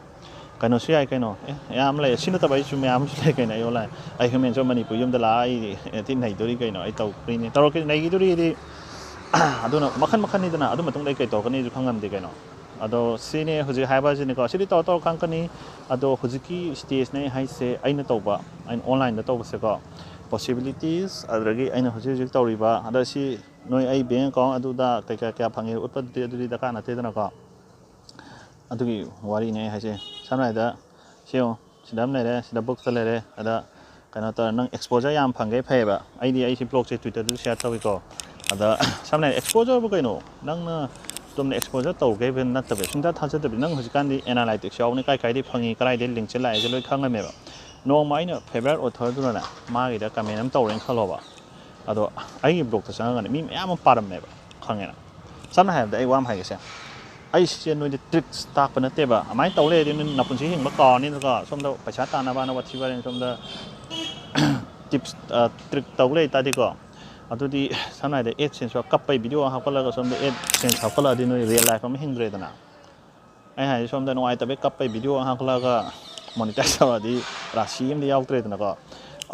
ꯀꯩꯅꯣꯁꯨ ꯌꯥꯏ ꯀꯩꯅꯣ꯫ ꯑꯦ, ꯌꯥꯝ ꯂꯩ꯫ ꯁꯤ ꯅꯠꯇꯕ ꯑꯩꯁꯨ ꯃꯌꯥꯝ ꯑꯃꯁꯨ ꯂꯩ ꯀꯩꯅꯣ꯫ ꯑꯩ online, ꯑꯩ ꯍ꯭ꯌꯨꯃꯦꯟꯁꯨ ꯃꯅꯤꯄꯨꯔ ꯌꯨꯝꯗ ꯂꯥꯛꯑ ꯑꯩ ꯊꯤ ꯅꯩꯗꯣꯔꯤ ꯀꯩꯅꯣ꯫ ꯑꯩ ꯇꯧꯗꯣꯔꯤꯅꯤ, ꯇꯧꯔꯛꯀꯦ, ꯅꯩꯈꯤꯗꯣꯔꯤꯗꯤ꯫ ꯑꯗꯨꯅ ꯃꯈꯟ ꯃꯈꯟꯅꯤꯗꯅ꯫ ꯑꯗꯨ ꯃꯇꯨꯡꯗ ꯑꯩ ꯀꯩ ꯇꯧꯔꯛꯀꯅꯤꯁꯨ ꯈꯪꯉꯝꯗꯦ ꯀꯩꯅꯣ꯫ ꯑꯗꯣ ꯁꯤꯅꯦ ꯍꯧꯖꯤꯛ ꯍꯥꯏꯕꯁꯤꯅꯤꯀꯣ꯫ ꯁꯤꯗꯤ ꯇꯧꯔ ꯇꯧꯔ ꯈꯪꯉꯛꯀꯅꯤ꯫ ꯑꯗꯣ ꯍꯧꯖꯤꯛꯀꯤ stageꯅꯦ ꯑꯩ ꯍꯥꯏꯁꯦ, ꯑꯩꯅ ꯇꯧꯕ, ꯑꯩꯅ onlineꯗ ꯇꯧꯕꯁꯦꯀꯣ꯫ Possibilities, ꯑꯗꯨꯗꯒꯤ ꯑꯩꯅ ꯍꯧꯖꯤꯛ ꯍꯧꯖꯤꯛ ꯇꯧꯔꯤꯕ, ꯑꯗ ꯁꯤ ꯅꯣꯏ ꯑꯩ bank account ꯑꯗꯨꯗ ꯀꯩ ꯀꯌꯥ ꯀꯌꯥ ꯐꯪꯉꯤ ꯎꯠꯄꯗꯨꯗꯤ, ꯑꯗꯨꯗꯤ ꯗꯔꯀꯥꯔ ꯅꯠꯇꯦꯗꯅꯀꯣ꯫ ꯑꯗꯨꯒꯤ ꯋꯥꯔꯤꯅꯦ ꯑꯩ ꯍꯥꯏꯁꯦ꯫ ꯁꯝꯅ ꯍꯥꯏꯔꯕꯗ ꯁꯤ ꯌꯦꯡꯉꯣ, ꯁꯤꯗ ꯑꯃ ꯂꯩꯔꯦ, ꯁꯤꯗ bookꯇ ꯂꯩꯔꯦ꯫ ꯑꯗ ꯀꯩꯅꯣ ꯇꯧꯔꯦ, ꯅꯪ exposure ꯌꯥꯝ ꯐꯪꯒꯦ ꯐꯩꯌꯦꯕ꯫ ꯑꯩꯗꯤ ꯑꯩꯁꯤ blogꯁꯦ Twitterꯗꯁꯨ share ꯇꯧꯏꯀꯣ꯫ ꯑꯗ ꯁꯝꯅ ꯍꯥꯏꯔꯕꯗ exposureꯕꯨ ꯀꯩꯅꯣ? ꯅꯪꯅ ꯆꯨꯝꯅ exposure ꯇꯧꯒꯦ ꯍꯥꯏꯕ ꯅꯠꯇꯕ, ꯁꯨꯡꯊꯥ ꯊꯥꯖꯗꯕꯤ꯫ ꯅꯪ ꯍꯧꯖꯤꯛꯀꯥꯟꯗꯤ analytics ꯌꯥꯎꯕꯅꯤ, ꯀꯥꯏ ꯀꯥꯏꯗꯩ ꯐꯪꯉꯤ, ꯀꯗꯥꯏꯗꯩ linkꯁꯦ ꯂꯥꯛꯏꯁꯦ ꯂꯣꯏ ꯈꯪꯉꯝꯃꯦꯕ꯫ ꯅꯣꯡꯃ ꯑꯩꯅ favourite authorꯗꯨꯅꯅꯦ ꯃꯥꯒꯤꯗ comment ꯑꯃ ꯇꯧꯔꯦꯅ ꯈꯜꯂꯣꯕ꯫ ꯑꯗꯣ ꯑꯩꯒꯤ blogꯇ ꯆꯪꯉꯒꯅꯦ ꯃꯤ ꯃꯌꯥꯝ ꯑꯃ ꯄꯥꯔꯝꯃꯦꯕ, ꯈꯪꯉꯦꯅ꯫ ꯁꯝꯅ ꯍꯥꯏꯔꯕꯗ ꯑꯩ ꯋꯥ ꯑꯃ ꯍꯥꯏꯒꯦꯁꯦ꯫ ꯑꯩ ꯁꯤꯁꯦ ꯅꯣꯏꯗ tricks ꯇꯥꯛꯄ ꯅꯠꯇꯦꯕ꯫ ꯑꯗꯨꯃꯥꯏꯅ ꯇꯧ ꯂꯩꯔꯗꯤ ꯅꯣꯏ ꯅꯄꯨꯟꯁꯤ ꯍꯤꯡꯕ ꯀꯥꯎꯔꯅꯤꯅꯀꯣ꯫ ꯁꯣꯝꯗ ꯄꯩꯁꯥ ꯇꯥꯟꯅꯕꯅ ꯋꯥꯊꯤ ꯋꯥꯔꯦꯝ, ꯁꯣꯝꯗ tips, ꯑ, trick ꯇꯧ ꯂꯩ ꯇꯥꯔꯗꯤꯀꯣ꯫ ꯑꯗꯨꯗꯤ ꯁꯝꯅ ꯍꯥꯏꯔꯕꯗ AdSense ꯀꯞꯄꯩ video ꯑꯃ ꯍꯥꯞꯀꯠꯂꯒ ꯁꯣꯝꯗ AdSense ꯍꯥꯞꯀꯠꯂꯛꯑꯗꯤ ꯅꯣꯏ real life ꯑꯃ ꯍꯤꯡꯗ꯭ꯔꯦꯗꯅ꯫ ꯑꯩ ꯍꯥꯏꯗꯤ ꯁꯣꯝꯗ ꯅꯨꯡꯉꯥꯏꯇꯕꯩ ꯀꯞꯄꯩ video ꯑꯃ ꯍꯥꯞꯀꯠꯂꯛꯑꯒ monetize ꯇꯧꯔꯗꯤ ꯔꯥꯁꯤ ꯑꯃꯗꯤ ꯌꯥꯎꯗ꯭ꯔꯦꯗꯅꯀꯣ꯫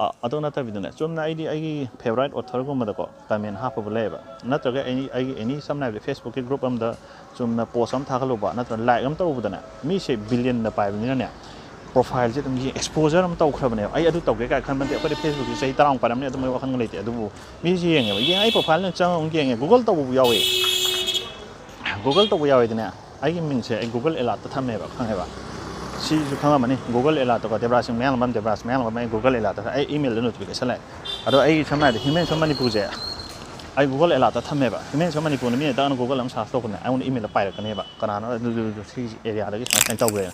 ꯑ, ꯑꯗꯨ ꯅꯠꯇꯕꯤꯗꯅꯦ, ꯆꯨꯝꯅ ꯑꯩꯗꯤ ꯑꯩꯒꯤ favourite authorꯒꯨꯝꯕꯗꯀꯣ comment ꯍꯥꯞꯄꯕꯨ ꯂꯩꯌꯦꯕ, ꯅꯠꯇ꯭ꯔꯒ ꯑꯩ, ꯑꯩꯒꯤ any ꯁꯝꯅ ꯍꯥꯏꯔꯕꯗ Facebookꯀꯤ group ꯑꯃꯗ ꯆꯨꯝꯅ post ꯑꯃ ꯊꯥꯒꯠꯂꯨꯕ ꯅꯠꯇ꯭ꯔꯒ like ꯑꯃ ꯇꯧꯔꯨꯕꯗꯅꯦ, ꯃꯤꯁꯦ billionꯗ ꯄꯥꯏꯕꯅꯤꯅꯅꯦ profileꯁꯦ ꯑꯗꯨꯝ ꯌꯦꯡ-, exposure ꯑꯃ ꯇꯧꯈ꯭ꯔꯕꯅꯦꯕ꯫ ꯑꯩ ꯑꯗꯨ ꯇꯧꯒꯦ ꯀꯥꯏ ꯈꯟꯕ ꯅꯠꯇꯦ꯫ ꯑꯩꯈꯣꯏꯗꯤ Facebookꯁꯦ ꯆꯍꯤ ꯇꯔꯥꯃꯨꯛ ꯄꯥꯏꯔꯝꯅꯤ, ꯑꯗꯨꯝꯕꯒꯤ ꯋꯥꯈꯜꯒ ꯂꯩꯇꯦ꯫ ꯑꯗꯨꯕꯨ ꯃꯤꯁꯦ ꯌꯦꯡꯉꯦꯕ, ꯌꯦꯡꯉ ꯑꯩ profileꯅ ꯆꯪꯉ ꯑꯃꯨꯛ ꯌꯦꯡꯉꯦ꯫ Google ꯇꯧꯕꯕꯨ ꯌꯥꯎꯋꯦ꯫ Google ꯇꯧꯕ ꯌꯥꯎꯋꯦꯗꯅꯦ꯫ ꯑꯩꯒꯤ ꯃꯤꯡꯁꯦ ꯑꯩ Google Alertꯇ ꯊꯝꯃꯦꯕ, ꯈꯪꯉꯦꯕ? ꯁꯤꯁꯨ ꯈꯪꯉꯝꯃꯅꯤ, Google Alertꯇꯀꯣ, ꯗꯦꯕ꯭ꯔꯥꯖ ꯁꯤꯡ ꯃꯌꯥꯡꯂꯝꯕꯝ, ꯗꯦꯕ꯭ꯔꯥꯖ ꯃꯌꯥꯡꯂꯝꯕꯝ, ꯑꯩ Google Alertꯇ ꯑꯩ emailꯗ notification ꯂꯥꯛꯑꯦ꯫ ꯑꯗꯣ ꯑꯩ ꯁꯝꯅ ꯍꯥꯏꯔꯕꯗ Humans of Manipurꯁꯦ ꯑꯩ Google Alertꯇ ꯊꯝꯃꯦꯕ꯫ Humans of Manipurꯅ ꯃꯤꯅ ꯇꯛꯅ Google ꯑꯃ search ꯇꯧꯕꯅꯦ, ꯑꯩꯉꯣꯟꯗ emailꯗ ꯄꯥꯏꯔꯛꯀꯅꯦꯕ, ꯀꯅꯥꯅꯣ ꯑꯗꯨ, ꯑꯗꯨ, ꯑꯗꯨ, ꯁꯤꯒꯤ areaꯗꯒꯤ ꯁꯨꯃꯥꯏꯅ, ꯁꯨꯃꯥꯏꯅ ꯇꯧꯈ꯭ꯔꯦꯅ꯫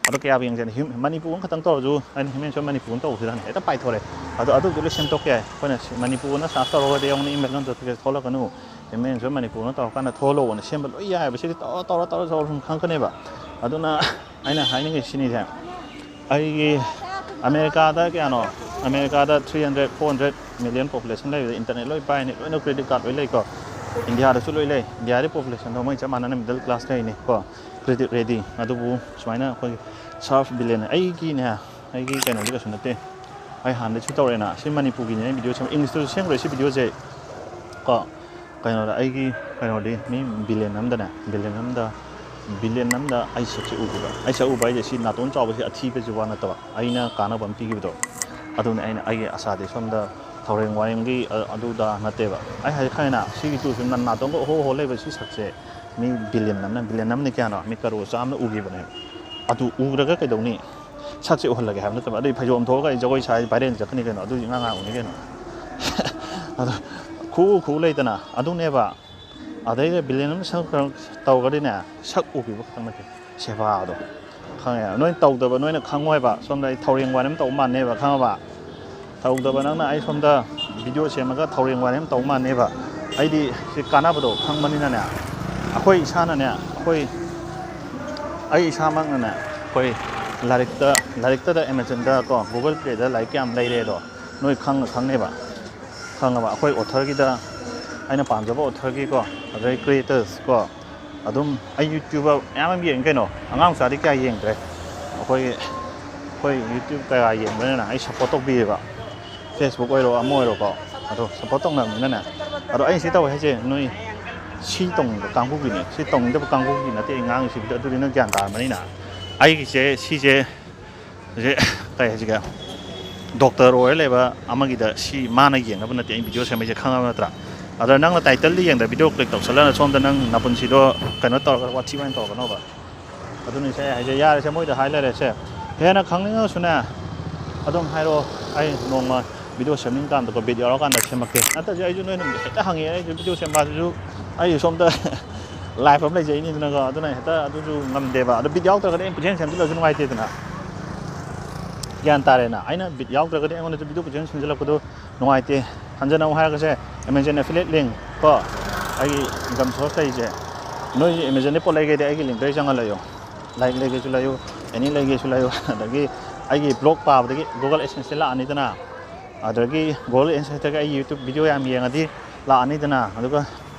ꯑꯗꯣ ꯀꯌꯥꯕꯨ ꯌꯦꯡꯁꯦ? ꯍ꯭ꯌꯨ-, ꯃꯅꯤꯄꯨꯔ ꯑꯃꯈꯛꯇꯪ ꯇꯧꯔꯁꯨ, ꯑꯩꯅ ꯍ꯭ꯌꯨꯃꯦꯟ ꯁꯣꯏ ꯃꯅꯤꯄꯨꯔ ꯑꯃ ꯇꯧꯕꯁꯤꯗꯅꯦ ꯍꯦꯛꯇ ꯄꯥꯏꯊꯣꯔꯛꯑꯦ꯫ ꯑꯗꯣ ꯑꯗꯨꯗꯤ ꯂꯣꯏ ꯁꯦꯝꯗꯣꯛꯄ ꯌꯥꯏ꯫ ꯑꯩꯈꯣꯏꯅ ꯁꯤ-, ꯃꯅꯤꯄꯨꯔꯅ ꯁꯥꯔꯆ ꯇꯧꯔꯒꯗꯤ ꯌꯦꯡꯉꯨꯅꯦ, ꯏꯃꯦꯖ ꯅꯠꯇ꯭ꯔꯒ ꯊꯣꯛꯂꯛꯀꯅꯨ꯫ ꯍ꯭ꯌꯨꯃꯦꯟ ꯁꯣꯏ ꯃꯅꯤꯄꯨꯔꯅ ꯇꯧꯔꯀꯥꯟꯗ ꯊꯣꯛꯍꯜꯂꯣꯅ ꯁꯦꯝꯕ ꯂꯣꯏ ꯌꯥꯏꯑꯕ꯫ ꯁꯤꯗꯤ ꯇꯧꯔ, ꯇꯧꯔ, ꯇꯧꯔ, ꯇꯧꯔ ꯁꯨꯝ ꯈꯪꯉꯛꯀꯅꯦꯕ꯫ ꯑꯗꯨꯅ ꯑꯩꯅ ꯍꯥꯏꯅꯤꯡꯉꯤ ꯁꯤꯅꯤꯁꯦ, ꯑꯩꯒꯤ ꯑꯃꯦꯔꯤꯀꯥꯗ ꯀꯌꯥꯅꯣ? ꯑꯃꯦꯔꯤꯀꯥꯗ three hundred, four hundred million population ꯂꯩꯕꯗ internet ꯂꯣꯏ ꯄꯥꯏꯅꯤ, ꯂꯣꯏꯅ credit card ꯂꯣꯏ ꯂꯩꯀꯣ꯫ ꯏꯟꯗꯤꯌꯥꯗꯁꯨ ꯂꯣꯏ ꯂꯩ꯫ ꯏꯟꯗꯤꯌꯥꯗꯤ populationꯗꯣ ꯃꯣꯏ ꯆꯞ ꯃꯥꯟꯅꯅ middle class ꯂꯩꯅꯤ ꯀꯣ, credit ready꯫ ꯑꯗꯨꯕꯨ ꯁꯨꯃꯥꯏꯅ ꯑꯩꯈꯣꯏꯒꯤ ꯁꯥꯔꯐ ꯕꯤꯂꯦꯟ, ꯑꯩꯒꯤꯅꯦ, ꯑꯩꯒꯤ ꯀꯩꯅꯣꯗꯤ ꯀꯩꯁꯨ ꯅꯠꯇꯦ꯫ ꯑꯩ ꯍꯥꯟꯅꯗꯩꯁꯨ ꯇꯧꯔꯛꯑꯦꯅ꯫ ꯁꯤ ꯃꯅꯤꯄꯨꯔꯒꯤꯅꯦ ꯑꯩꯅ video ꯁꯦꯝ-, Englishꯇꯁꯨ ꯁꯦꯝꯈ꯭ꯔꯦ ꯁꯤ videoꯁꯦ ꯀꯣ꯫ ꯀꯩꯅꯣꯗ ꯑꯩꯒꯤ ꯀꯩꯅꯣꯗꯤ ꯃꯤ ꯕꯤꯂꯦꯟ ꯑꯝꯗꯅꯦ, ꯕꯤꯂꯦꯟ ꯑꯝꯗ, ꯕꯤꯂꯦꯟ ꯑꯝꯗ ꯑꯩ ꯁꯛꯁꯦ ꯎꯈꯤꯕ꯫ ꯑꯩ ꯁꯛ ꯎꯕ ꯍꯥꯏꯁꯦ ꯁꯤ ꯅꯥꯇꯣꯟ ꯆꯥꯎꯕꯁꯤ ꯑꯊꯤꯕꯁꯤ ꯋꯥ ꯅꯠꯇꯕ, ꯑꯩꯅ ꯀꯥꯟꯅꯕ ꯑꯃ ꯄꯤꯈꯤꯕꯗꯣ꯫ ꯑꯗꯨꯅ ꯑꯩꯅ ꯑꯩꯒꯤ ꯑꯁꯥꯗꯤ ꯁꯣꯝꯗ ꯊꯧꯔꯦꯡ ꯋꯥꯔꯦꯡꯒꯤ, ꯑ-, ꯑꯗꯨꯗ ꯅꯠꯇꯦꯕ꯫ ꯑꯩ ꯍꯥꯏꯁꯦ ꯈꯪꯉꯦꯅ, ꯁꯤꯒꯤ ꯇꯨꯁꯤ ꯅ-, ꯅꯥꯇꯣꯟꯒ ꯍꯣ ꯍꯣ ꯂꯩꯕ ꯁꯤ ꯁꯛꯁꯦ ꯃꯤ ꯕꯤꯂꯤꯌꯟ ꯑꯃꯅ, ꯕꯤꯂꯤꯌꯟ ꯑꯃꯅ ꯀꯌꯥꯅꯣ? ꯃꯤ ꯀꯔꯣꯔ ꯆꯥꯝꯃꯅ ꯎꯈꯤꯕꯅꯦꯕ꯫ ꯑꯗꯨ ꯎꯔꯒ ꯀꯩꯗꯧꯅꯤ? ꯁꯛꯁꯦ ꯎꯍꯜꯂꯒꯦ ꯍꯥꯏꯕ ꯅꯠꯇꯕ, ꯑꯗꯨꯗꯤ ꯐꯩꯖꯣꯝ ꯊꯣꯛꯑꯒ ꯑꯩ ꯖꯒꯣꯏ ꯁꯥꯏ viral ꯆꯠꯀꯅꯤ ꯀꯩꯅꯣ, ꯑꯗꯨꯗꯤ ꯏꯉꯥꯡ ꯉꯥꯡꯉꯨꯅꯤ ꯀꯩꯅꯣ꯫ ꯑꯗꯣ ꯈꯨꯎ ꯈꯨꯎ ꯂꯩꯇꯅ ꯑꯗꯨꯅꯦꯕ꯫ ꯑꯗꯩꯗ ꯕꯤꯂꯦꯟ ꯑꯃ ꯁꯛ ꯇꯧꯔꯒꯗꯤꯅꯦ, ꯁꯛ ꯎꯕꯤꯕ ꯈꯛꯇꯪ ꯅꯠꯇꯦ, ꯁꯦꯕꯥꯗꯣ ꯈꯪꯉꯦ꯫ ꯅꯣꯏ ꯇꯧꯗꯕ, ꯅꯣꯏꯅ ꯈꯪꯉꯣꯏꯕ꯫ ꯁꯣꯝꯗ ꯑꯩ ꯊꯧꯔꯦꯡ ꯋꯥꯔꯦꯝ ꯇꯧꯕ ꯃꯥꯟꯅꯦꯕ, ꯈꯪꯉꯕ? ꯇꯧꯗꯕ ꯅꯪꯅ ꯑꯩ ꯁꯣꯝꯗ video ꯁꯦꯝꯃꯒ ꯊꯧꯔꯦꯡ ꯋꯥꯔꯦꯝ ꯇꯧ ꯃꯥꯟꯅꯦꯕ꯫ ꯑꯩꯗꯤ ꯁꯤ ꯀꯥꯟꯅꯕꯗꯣ ꯈꯪꯕꯅꯤꯅꯅꯦ, ꯑꯩꯈꯣꯏ ꯏꯁꯥꯅꯅꯦ, ꯑꯩꯈꯣꯏ, ꯑꯩ ꯏꯁꯥꯃꯛꯅꯅꯦ, ꯑꯩꯈꯣꯏ ꯂꯥꯏꯔꯤꯛꯇ, ꯂꯥꯏꯔꯤꯛꯇꯗ Amazonꯗ ꯀꯣ, Google Playꯗ ꯂꯥꯏꯔꯤꯛ ꯀꯌꯥꯝ ꯂꯩꯔꯦ ꯑꯗꯣ, ꯅꯣꯏ ꯈꯪꯉ ꯈꯪꯅꯦꯕ꯫ ꯈꯪꯉꯕ? ꯑꯩꯈꯣꯏ authorꯒꯤꯗ, ꯑꯩꯅ ꯄꯥꯝꯖꯕ authorꯒꯤꯀꯣ, ꯑꯗꯩ creators ꯀꯣ, ꯑꯗꯨꯝ ꯑꯩ YouTubeꯇ ꯃꯌꯥꯝ ꯑꯃ ꯌꯦꯡꯉꯤ ꯀꯩꯅꯣ꯫ ꯑꯉꯥꯡ ꯃꯆꯥꯗꯤ ꯀꯌꯥ ꯌꯦꯡꯗ꯭ꯔꯦ꯫ ꯑꯩꯈꯣꯏ, ꯑꯩꯈꯣꯏ YouTube ꯀꯌꯥ ꯌꯦꯡꯕꯅꯤꯅ ꯑꯩ support ꯇꯧꯕꯤꯌꯦꯕ꯫ Facebook ꯑꯣꯏꯔꯣ, ꯑꯃ ꯑꯣꯏꯔꯣꯀꯣ꯫ ꯑꯗꯣ support ꯇꯧꯅꯕꯅꯤꯅꯅꯦ꯫ ꯑꯗꯣ ꯑꯩ ꯁꯤ ꯇꯧꯋꯦ ꯍꯥꯏꯁꯦ ꯅꯣꯏ ꯁꯤ ꯇꯧꯅꯤꯡꯕ ꯀꯥꯡꯕꯨꯒꯤꯅꯦ꯫ ꯁꯤ ꯇꯧꯅꯤꯡꯗꯕ ꯀꯥꯡꯕꯨꯒꯤ ꯅꯠꯇꯦ ꯑꯩ ꯉꯥꯡꯉꯤꯁꯤꯕꯨꯗꯤ, ꯑꯗꯨꯗꯤ ꯅꯪ ꯒ꯭ꯌꯥꯟ ꯇꯥꯔꯝꯃꯅꯤꯅ꯫ ꯑꯩꯒꯤꯁꯦ ꯁꯤꯁꯦ ꯍꯧꯖꯤꯛ ꯀꯩ ꯍꯥꯏꯁꯤꯒꯦ, doctor ꯑꯣꯏꯔ ꯂꯩꯕ ꯑꯃꯒꯤꯗ ꯁꯤ ꯃꯥꯅ ꯌꯦꯡꯅꯕ ꯅꯠꯇꯦ ꯑꯩꯅ video ꯁꯦꯝꯃꯛꯏꯁꯦ, ꯈꯪꯉꯕ ꯅꯠꯇ꯭ꯔꯥ? ꯑꯗ ꯅꯪꯅ titleꯗ ꯌꯦꯡꯗ video click ꯇꯧꯁꯜꯂꯒ ꯁꯣꯝꯗ ꯅꯪ ꯅꯄꯨꯟꯁꯤꯗꯣ ꯀꯩꯅꯣ ꯇꯧꯔꯒ ꯋꯥꯊꯤ ꯋꯥꯏꯅ ꯇꯧꯔꯛꯀꯅꯣꯕ꯫ ꯑꯗꯨꯅꯤ ꯁꯦ ꯑꯩ ꯍꯥꯏꯁꯦ, ꯌꯥꯔꯦꯁꯦ, ꯃꯣꯏꯗ ꯍꯥꯏ ꯂꯩꯔꯦꯁꯦ꯫ ꯍꯦꯟꯅ ꯈꯪꯅꯤꯡꯉꯁꯨꯅꯦ, ꯑꯗꯨꯝ ꯍꯥꯏꯔꯛꯑꯣ, ꯑꯩ ꯅꯣꯡꯃ video ꯁꯦꯝꯅꯤꯡ ꯀꯥꯟꯗꯀꯣ, ꯕꯤꯠ ꯌꯥꯎꯔꯀꯥꯟꯗ ꯁꯦꯝꯃꯛꯀꯦ꯫ ꯅꯠꯇ꯭ꯔꯗꯤ ꯑꯩꯁꯨ ꯅꯣꯏꯅ ꯍꯦꯛꯇ ꯍꯪꯉꯦ, ꯑꯩꯁꯨ video ꯁꯦꯝꯕ ꯍꯥꯏꯗꯨꯁꯨ ꯑꯩ ꯁꯣꯝꯗ ꯂꯥꯏꯐ ꯑꯃ ꯂꯩꯖꯩꯅꯤꯗꯅꯀꯣ꯫ ꯑꯗꯨꯅ ꯍꯦꯛꯇ ꯑꯗꯨꯁꯨ ꯉꯝꯗꯦꯕ꯫ ꯑꯗꯣ ꯕꯤꯠ ꯌꯥꯎꯗ꯭ꯔꯒꯗꯤ ꯑꯩꯅ ꯄꯨꯛꯁꯦꯝ ꯁꯦꯝꯖꯤꯜꯂꯁꯨ ꯅꯨꯡꯉꯥꯏꯇꯦꯗꯅ꯫ ꯒ꯭ꯌꯥꯟ ꯇꯥꯔꯦꯅ? ꯑꯩꯅ ꯕꯤꯠ ꯌꯥꯎꯗ꯭ꯔꯒꯗꯤ ꯑꯩꯉꯣꯟꯗꯁꯨ ꯚꯤꯗꯤꯑꯣ ꯄꯨꯛꯁꯦꯝ ꯁꯦꯝꯖꯤꯜꯂꯛꯄꯗꯣ ꯅꯨꯡꯉꯥꯏꯇꯦ꯫ ꯍꯟꯖꯟꯅ ꯑꯃꯨꯛ ꯍꯥꯏꯔꯒꯁꯦ, ꯑꯦꯃꯦꯖꯣꯟ ꯑꯦꯐꯤꯂꯦꯠ ꯂꯤꯡ ꯀꯣ, ꯑꯩꯒꯤ ꯏꯟꯀꯝ ꯁꯣꯔꯁ ꯂꯩꯔꯤꯁꯦ, ꯅꯣꯏꯁꯨ ꯑꯦꯃꯦꯖꯣꯟꯗꯩ ꯄꯣꯠ ꯂꯩꯒꯦꯗꯤ ꯑꯩꯒꯤ ꯂꯤꯡꯗ ꯆꯪꯍꯜꯂꯌꯣ꯫ ꯂꯥꯏꯔꯤꯛ ꯂꯩꯒꯦꯁꯨ ꯂꯩꯌꯨ, ꯑꯦꯅꯤ ꯂꯩꯒꯦꯁꯨ ꯂꯩꯌꯨ꯫ ꯑꯗꯒꯤ ꯑꯩꯒꯤ ꯕ꯭ꯂꯣꯛ ꯄꯥꯕꯗꯒꯤ ꯒꯨꯒꯜ ꯑꯦꯗꯁꯦꯟꯁꯇ ꯂꯥꯛꯑꯅꯤꯗꯅ, ꯑꯗꯨꯗꯒꯤ ꯒꯨꯒꯜ ꯑꯦꯗꯁꯦꯟꯁꯇꯒꯤ ꯑꯩ ꯌꯨꯇ꯭ꯌꯨꯕ ꯚꯤꯗꯤꯑꯣ ꯌꯥꯝ ꯌꯦꯡꯉꯗꯤ ꯂꯥꯛꯑꯅꯤꯗꯅ, ꯑꯗꯨꯒ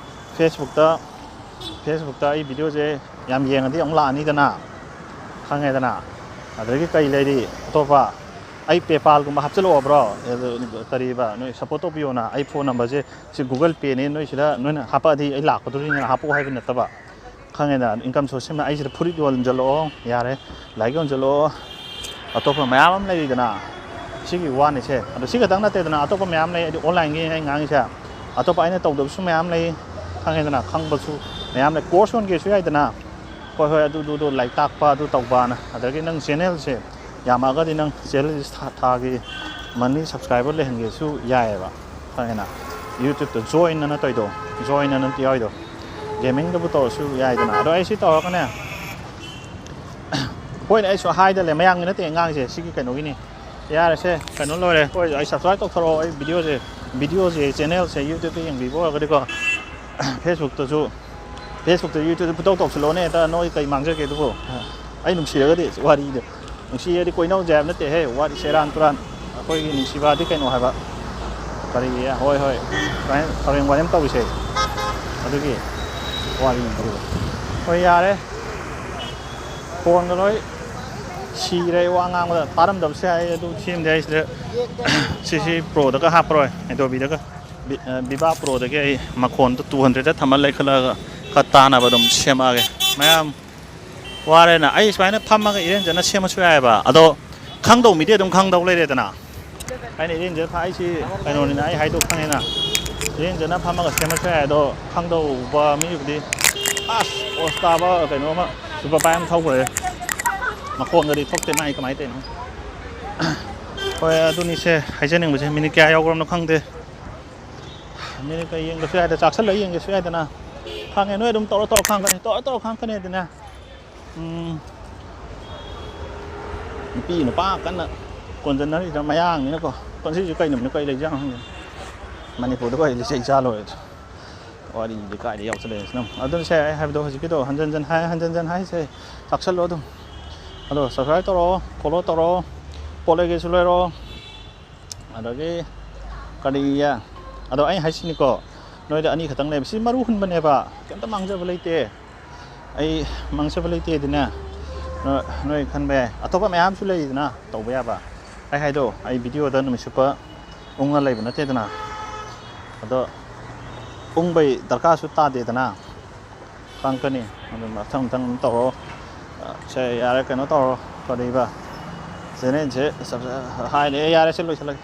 ꯐꯦꯁꯕꯨꯛꯇ ꯐꯦꯁꯕꯨꯛꯇ ꯑꯩ ꯚꯤꯗꯤꯑꯣꯁꯦ ꯌꯥꯝ ꯌꯦꯡꯉꯗꯤ ꯑꯃꯨꯛ ꯂꯥꯛꯑꯅꯤꯗꯅ, ꯈꯪꯉꯦꯗꯅ꯫ ꯑꯗꯒꯤ ꯀꯩ ꯂꯩꯔꯤ ꯑꯇꯣꯞꯄ? ꯑꯩ ꯄꯦꯄꯥꯜꯒꯨꯝꯕ ꯍꯥꯞꯆꯤꯜꯂꯛꯑꯣꯕ꯭ꯔꯣ? ꯑꯗꯨ ꯀꯔꯤꯕ, ꯅꯣꯏ ꯁꯞꯄꯣꯔꯠ ꯇꯧꯕꯤꯌꯣꯅ꯫ ꯑꯩ ꯐꯣꯟ ꯅꯝꯕꯔꯁꯦ ꯁꯤ ꯒꯨꯒꯜ ꯄꯦꯅꯤ, ꯅꯣꯏ ꯁꯤꯗ ꯅꯣꯏꯅ ꯍꯥꯞꯄꯛꯑꯗꯤ ꯑꯩ ꯂꯥꯛꯀꯗꯣꯔꯤꯅ ꯍꯥꯞꯄꯛꯑꯣ ꯍꯥꯏꯕ ꯅꯠꯇꯕ, ꯈꯪꯉꯦꯗꯅ? ꯏꯟꯀꯝ ꯁꯣꯔꯁ ꯁꯤꯃ ꯑꯩꯁꯤꯗ ꯐꯨꯔꯤꯠ ꯌꯣꯟꯁꯤꯜꯂꯛꯑꯣ, ꯌꯥꯔꯦ, ꯂꯥꯏꯔꯤꯛ ꯌꯣꯟꯁꯤꯜꯂꯛꯑꯣ, ꯑꯇꯣꯞꯄ ꯃꯌꯥꯝ ꯑꯃ ꯂꯩꯔꯤꯗꯅ꯫ ꯁꯤꯒꯤ ꯋꯥꯅꯤꯁꯦ꯫ ꯑꯗꯣ ꯁꯤ ꯈꯛꯇꯪ ꯅꯠꯇꯦꯗꯅ, ꯑꯇꯣꯞꯄ ꯃꯌꯥꯝ ꯂꯩ꯫ ꯍꯥꯏꯗꯤ ꯑꯣꯟꯂꯥꯏꯟꯒꯤ ꯑꯩ ꯉꯥꯡꯉꯤꯁꯦ, ꯑꯇꯣꯞꯄ ꯑꯩꯅ ꯇꯧꯗꯕꯁꯨ ꯃꯌꯥꯝ ꯂꯩ, ꯈꯪꯉꯦꯗꯅ? ꯈꯪꯕꯁꯨ ꯃꯌꯥꯝ ꯂꯩ꯫ ꯀꯣꯔꯁ ꯌꯣꯟꯒꯦꯁꯨ ꯌꯥꯏꯗꯅ꯫ ꯍꯣꯏ, ꯍꯣꯏ, ꯑꯗꯨꯗꯨꯗꯣ ꯂꯥꯏꯔꯤꯛ ꯇꯥꯛꯄ, ꯑꯗꯨ ꯇꯧꯕꯅ꯫ ꯑꯗꯒꯤ ꯅꯪ ꯆꯦꯅꯦꯜꯁꯦ ꯌꯥꯝꯃꯛꯑꯒꯗꯤ ꯅꯪ ꯆꯦꯅꯦꯜꯁꯦ ꯊꯥ-, ꯊꯥꯒꯤ ꯃꯟꯂꯤ ꯁꯕꯁꯀ꯭ꯔꯥꯏꯕꯔ ꯂꯩꯍꯟꯒꯦꯁꯨ ꯌꯥꯏꯑꯕ꯫ ꯈꯪꯉꯦꯅ? ꯌꯨꯇ꯭ꯌꯨꯕꯇ ꯖꯣꯏꯟ ꯑꯅ ꯇꯧꯔꯤꯗꯣ, ꯖꯣꯏꯟ ꯑꯅ ꯌꯥꯎꯔꯤꯗꯣ, ꯒꯦꯃꯤꯡꯗꯕꯨ ꯇꯧꯔꯁꯨ ꯌꯥꯏꯗꯅ꯫ ꯑꯗꯣ ꯑꯩ ꯁꯤ ꯇꯧꯔꯒꯅꯦ, ꯍꯣꯏꯅꯦ, ꯑꯩꯁꯨ ꯍꯥꯏꯗ ꯂꯩ, ꯃꯌꯥꯝꯒꯤ ꯅꯠꯇꯦ, ꯑꯉꯥꯡꯁꯦ ꯁꯤꯒꯤ ꯀꯩꯅꯣꯒꯤꯅꯤ꯫ ꯌꯥꯔꯦꯁꯦ, ꯀꯩꯅꯣ ꯂꯣꯏꯔꯦ꯫ ꯍꯣꯏ, ꯑꯩ ꯁꯕꯁꯀ꯭ꯔꯥꯏꯕ ꯇꯧꯊꯣꯔꯛꯑꯣ꯫ ꯑꯩ ꯚꯤꯗꯤꯑꯣꯁꯦ, ꯚꯤꯗꯤꯑꯣꯁꯦ, ꯆꯦꯅꯦꯜꯁꯦ ꯌꯨꯇ꯭ꯌꯨꯕꯇ ꯌꯦꯡꯕꯤꯕ ꯑꯣꯏꯔꯒꯗꯤꯀꯣ, ꯐꯦꯁꯕꯨꯛꯇꯁꯨ, ꯐꯦꯁꯕꯨꯛꯇ, ꯌꯨꯇ꯭ꯌꯨꯕꯇ ꯄꯨꯇꯧ ꯇꯧꯁꯤꯜꯂꯛꯑꯣꯅꯦ꯫ ꯍꯦꯛꯇ ꯅꯣꯏ ꯀꯩ ꯃꯥꯡꯖꯒꯦ ꯑꯗꯨꯕꯨ? ꯑꯩ ꯅꯨꯡꯁꯤꯔꯒꯗꯤ ꯋꯥꯔꯤꯗꯣ, ꯅꯨꯡꯁꯤꯔꯗꯤ ꯀꯣꯏꯅꯧꯁꯦ ꯍꯥꯏꯕ ꯅꯠꯇꯦꯍꯦ꯫ ꯋꯥꯔꯤ ꯁꯦꯔꯥꯟ ꯇꯨꯔꯥꯟ꯫ ꯑꯩꯈꯣꯏꯒꯤ ꯅꯨꯡꯁꯤꯕꯗꯤ ꯀꯩꯅꯣ ꯍꯥꯏꯕ, ꯀꯔꯤ, ꯍꯣꯏ, ꯍꯣꯏ, ꯁꯨꯃꯥꯏꯅ ꯊꯧꯔꯦꯡ ꯋꯥꯔꯦꯡ ꯇꯧꯔꯤꯁꯦ, ꯑꯗꯨꯒꯤ ꯋꯥꯔꯤꯅꯤ꯫ ꯍꯣꯏ, ꯌꯥꯔꯦ꯫ ꯐꯣꯟꯒ ꯂꯣꯏ ꯁꯤꯔꯦ, ꯑꯩ ꯋꯥ ꯉꯥꯡꯕꯗ ꯇꯥꯔꯝꯗꯕꯁꯨ ꯌꯥꯏ꯫ ꯑꯗꯨ ꯁꯦꯝꯗꯦ ꯑꯩꯁꯤꯗ꯫ ꯁꯤꯁꯤ ꯄ꯭ꯔꯣꯗꯒ ꯍꯥꯞꯄꯔꯣꯏ, ꯑꯦꯗꯣꯕꯤꯗꯒ꯫ ꯚꯤ-, ꯑ, ꯚꯤꯚꯥ ꯄ꯭ꯔꯣꯗꯒꯤ ꯑꯩ ꯃꯈꯣꯟꯗꯣ ꯇꯨ ꯍꯟꯗ꯭ꯔꯦꯗꯇ ꯊꯝꯃ ꯂꯩꯈꯠꯂꯛꯑꯒ ꯈꯔ ꯇꯥꯅꯕ ꯑꯗꯨꯝ ꯁꯦꯝꯃꯛꯑꯒꯦ꯫ ꯃꯌꯥꯝ ꯋꯥꯔꯦꯅ꯫ ꯑꯩ ꯁꯨꯃꯥꯏꯅ ꯐꯝꯃꯒ ꯏꯔꯦꯟꯖꯅ ꯁꯦꯝꯃꯁꯨ ꯌꯥꯏꯑꯕ꯫ ꯑꯗꯣ ꯈꯪꯗꯧ ꯃꯤꯗꯤ ꯑꯗꯨꯝ ꯈꯪꯗꯧ ꯂꯩꯔꯦꯗꯅ꯫ ꯑꯩꯅ ꯏꯔꯦꯟꯖꯅ ꯊꯥ-, ꯑꯩꯁꯤ ꯀꯩꯅꯣꯅꯤꯅ ꯑꯩ ꯍꯥꯏꯗꯣ ꯈꯪꯉꯦꯅ꯫ ꯏꯔꯦꯟꯖꯅ ꯐꯝꯃꯒ ꯁꯦꯝꯃꯁꯨ ꯌꯥꯏ꯫ ꯑꯗꯣ ꯈꯪꯗꯧꯕ ꯃꯤꯕꯨꯗꯤ, ꯑꯁ, ꯄꯣꯁ ꯇꯥꯕ ꯀꯩꯅꯣ ꯑꯃ ꯁꯨꯄꯔ ꯕꯥꯏꯛ ꯑꯃ ꯊꯧꯈ꯭ꯔꯦ꯫ ꯃꯈꯣꯟꯒꯗꯤ ꯊꯣꯛꯇꯦ ꯃꯥꯏ ꯀꯃꯥꯏꯅ ꯇꯧꯔꯤꯅꯣ? ꯍꯣꯏ, ꯑꯗꯨꯅꯤꯁꯦ ꯍꯥꯏꯖꯅꯤꯡꯕꯁꯦ꯫ ꯃꯤꯅꯤꯠ ꯀꯌꯥ ꯌꯧꯈ꯭ꯔꯕꯅꯣ ꯈꯪꯗꯦ꯫ ꯃꯤꯅꯤꯠ ꯀꯌꯥ ꯌꯦꯡꯕꯁꯨ ꯌꯥꯏꯗ, ꯆꯥꯛꯁꯜꯂꯒ ꯌꯦꯡꯒꯦꯁꯨ ꯌꯥꯏꯗꯅ꯫ ꯈꯪꯉꯦ, ꯅꯣꯏ ꯑꯗꯨꯝ ꯇꯧꯔ ꯇꯧꯔ ꯈꯪꯉꯛꯀꯅꯤ, ꯇꯧꯔ ꯇꯧꯔ ꯈꯪꯉꯛꯀꯅꯤ ꯑꯗꯨꯅ꯫ ꯎꯝ, ꯅꯨꯄꯤ ꯅꯨꯄꯥ ꯀꯟꯅ ꯀꯣꯟꯖꯟꯅꯔꯤꯗ ꯃꯌꯥꯡꯅꯤꯅꯀꯣ꯫ ꯄꯨꯟꯁꯤꯁꯨ ꯀꯩ ꯅꯨꯃꯤꯠꯅ ꯀꯩ ꯂꯩꯖꯥꯠꯅꯣ ꯈꯪꯗꯦ꯫ ꯃꯅꯤꯄꯨꯔꯗ ꯑꯣꯏꯔꯗꯤ ꯆꯩ ꯆꯥ ꯂꯣꯏꯔꯦ꯫ ꯋꯥꯔꯤꯗꯤ ꯀꯥꯏꯗ ꯌꯥꯎꯁꯜꯂꯛꯑꯦ ꯁꯤꯅ ꯑꯃꯨꯛ꯫ ꯑꯗꯨꯅ ꯁꯦ, ꯑꯩ ꯍꯥꯏꯕꯗꯣ ꯍꯧꯖꯤꯛꯀꯤꯗꯣ ꯍꯟꯖꯟ ꯍꯟꯖꯟ ꯍꯥꯏ, ꯍꯟꯖꯟ ꯍꯟꯖꯟ ꯍꯥꯏꯁꯦ ꯇꯥꯛꯁꯜꯂꯣ ꯑꯗꯨꯝ꯫ ꯑꯗꯣ subscribe ꯇꯧꯔꯛꯑꯣ, follow ꯇꯧꯔꯛꯑꯣ, ꯄꯣꯠ ꯂꯩꯒꯦꯁꯨ ꯂꯩꯔꯛꯑꯣ꯫ ꯑꯗꯒꯤ ꯀꯔꯤ, ꯑꯗꯣ ꯑꯩ ꯍꯥꯏꯁꯤꯅꯤꯀꯣ, ꯅꯣꯏꯗ ꯑꯅꯤ ꯈꯛꯇꯪ ꯂꯩꯕ, ꯁꯤ ꯃꯔꯨ ꯍꯨꯟꯕꯅꯦꯕ, ꯀꯩꯝꯇ ꯃꯥꯡꯖꯕ ꯂꯩꯇꯦ꯫ ꯑꯩ ꯃꯥꯡꯖꯕ ꯂꯩꯇꯦ ꯑꯗꯨꯅ ꯅꯣꯏ, ꯅꯣꯏ ꯈꯟꯕ ꯌꯥꯏ꯫ ꯑꯇꯣꯞꯄ ꯃꯌꯥꯝꯁꯨ ꯂꯩꯗꯅ ꯇꯧꯕ ꯌꯥꯕ꯫ ꯑꯩ ꯍꯥꯏꯗꯣ, ꯑꯩ ꯚꯤꯗꯤꯑꯣꯗ ꯅꯨꯃꯤꯠ ꯆꯨꯞꯄ ꯎꯪꯉ ꯂꯩꯕ ꯅꯠꯇꯦꯗꯅ꯫ ꯑꯗꯣ ꯎꯪꯕꯩ ꯗꯔꯀꯥꯔꯁꯨ ꯇꯥꯗꯦꯗꯅ꯫ ꯈꯪꯉꯛꯀꯅꯤ꯫ ꯑꯗꯨ ꯃꯊꯪ ꯃꯊꯪ ꯑꯗꯨꯝ ꯇꯧꯔꯣ꯫ ꯁꯦ, ꯌꯥꯔꯦ, ꯀꯩꯅꯣ ꯇꯧꯔꯣ꯫ ꯀꯔꯤꯕ? ꯆꯦꯅꯦꯜꯁꯦ ꯁꯕ-, ꯍꯥꯏꯅꯦ꯫ ꯌꯥꯔꯦ, ꯁꯤ ꯂꯣꯏꯁꯤꯜꯂꯒꯦ꯫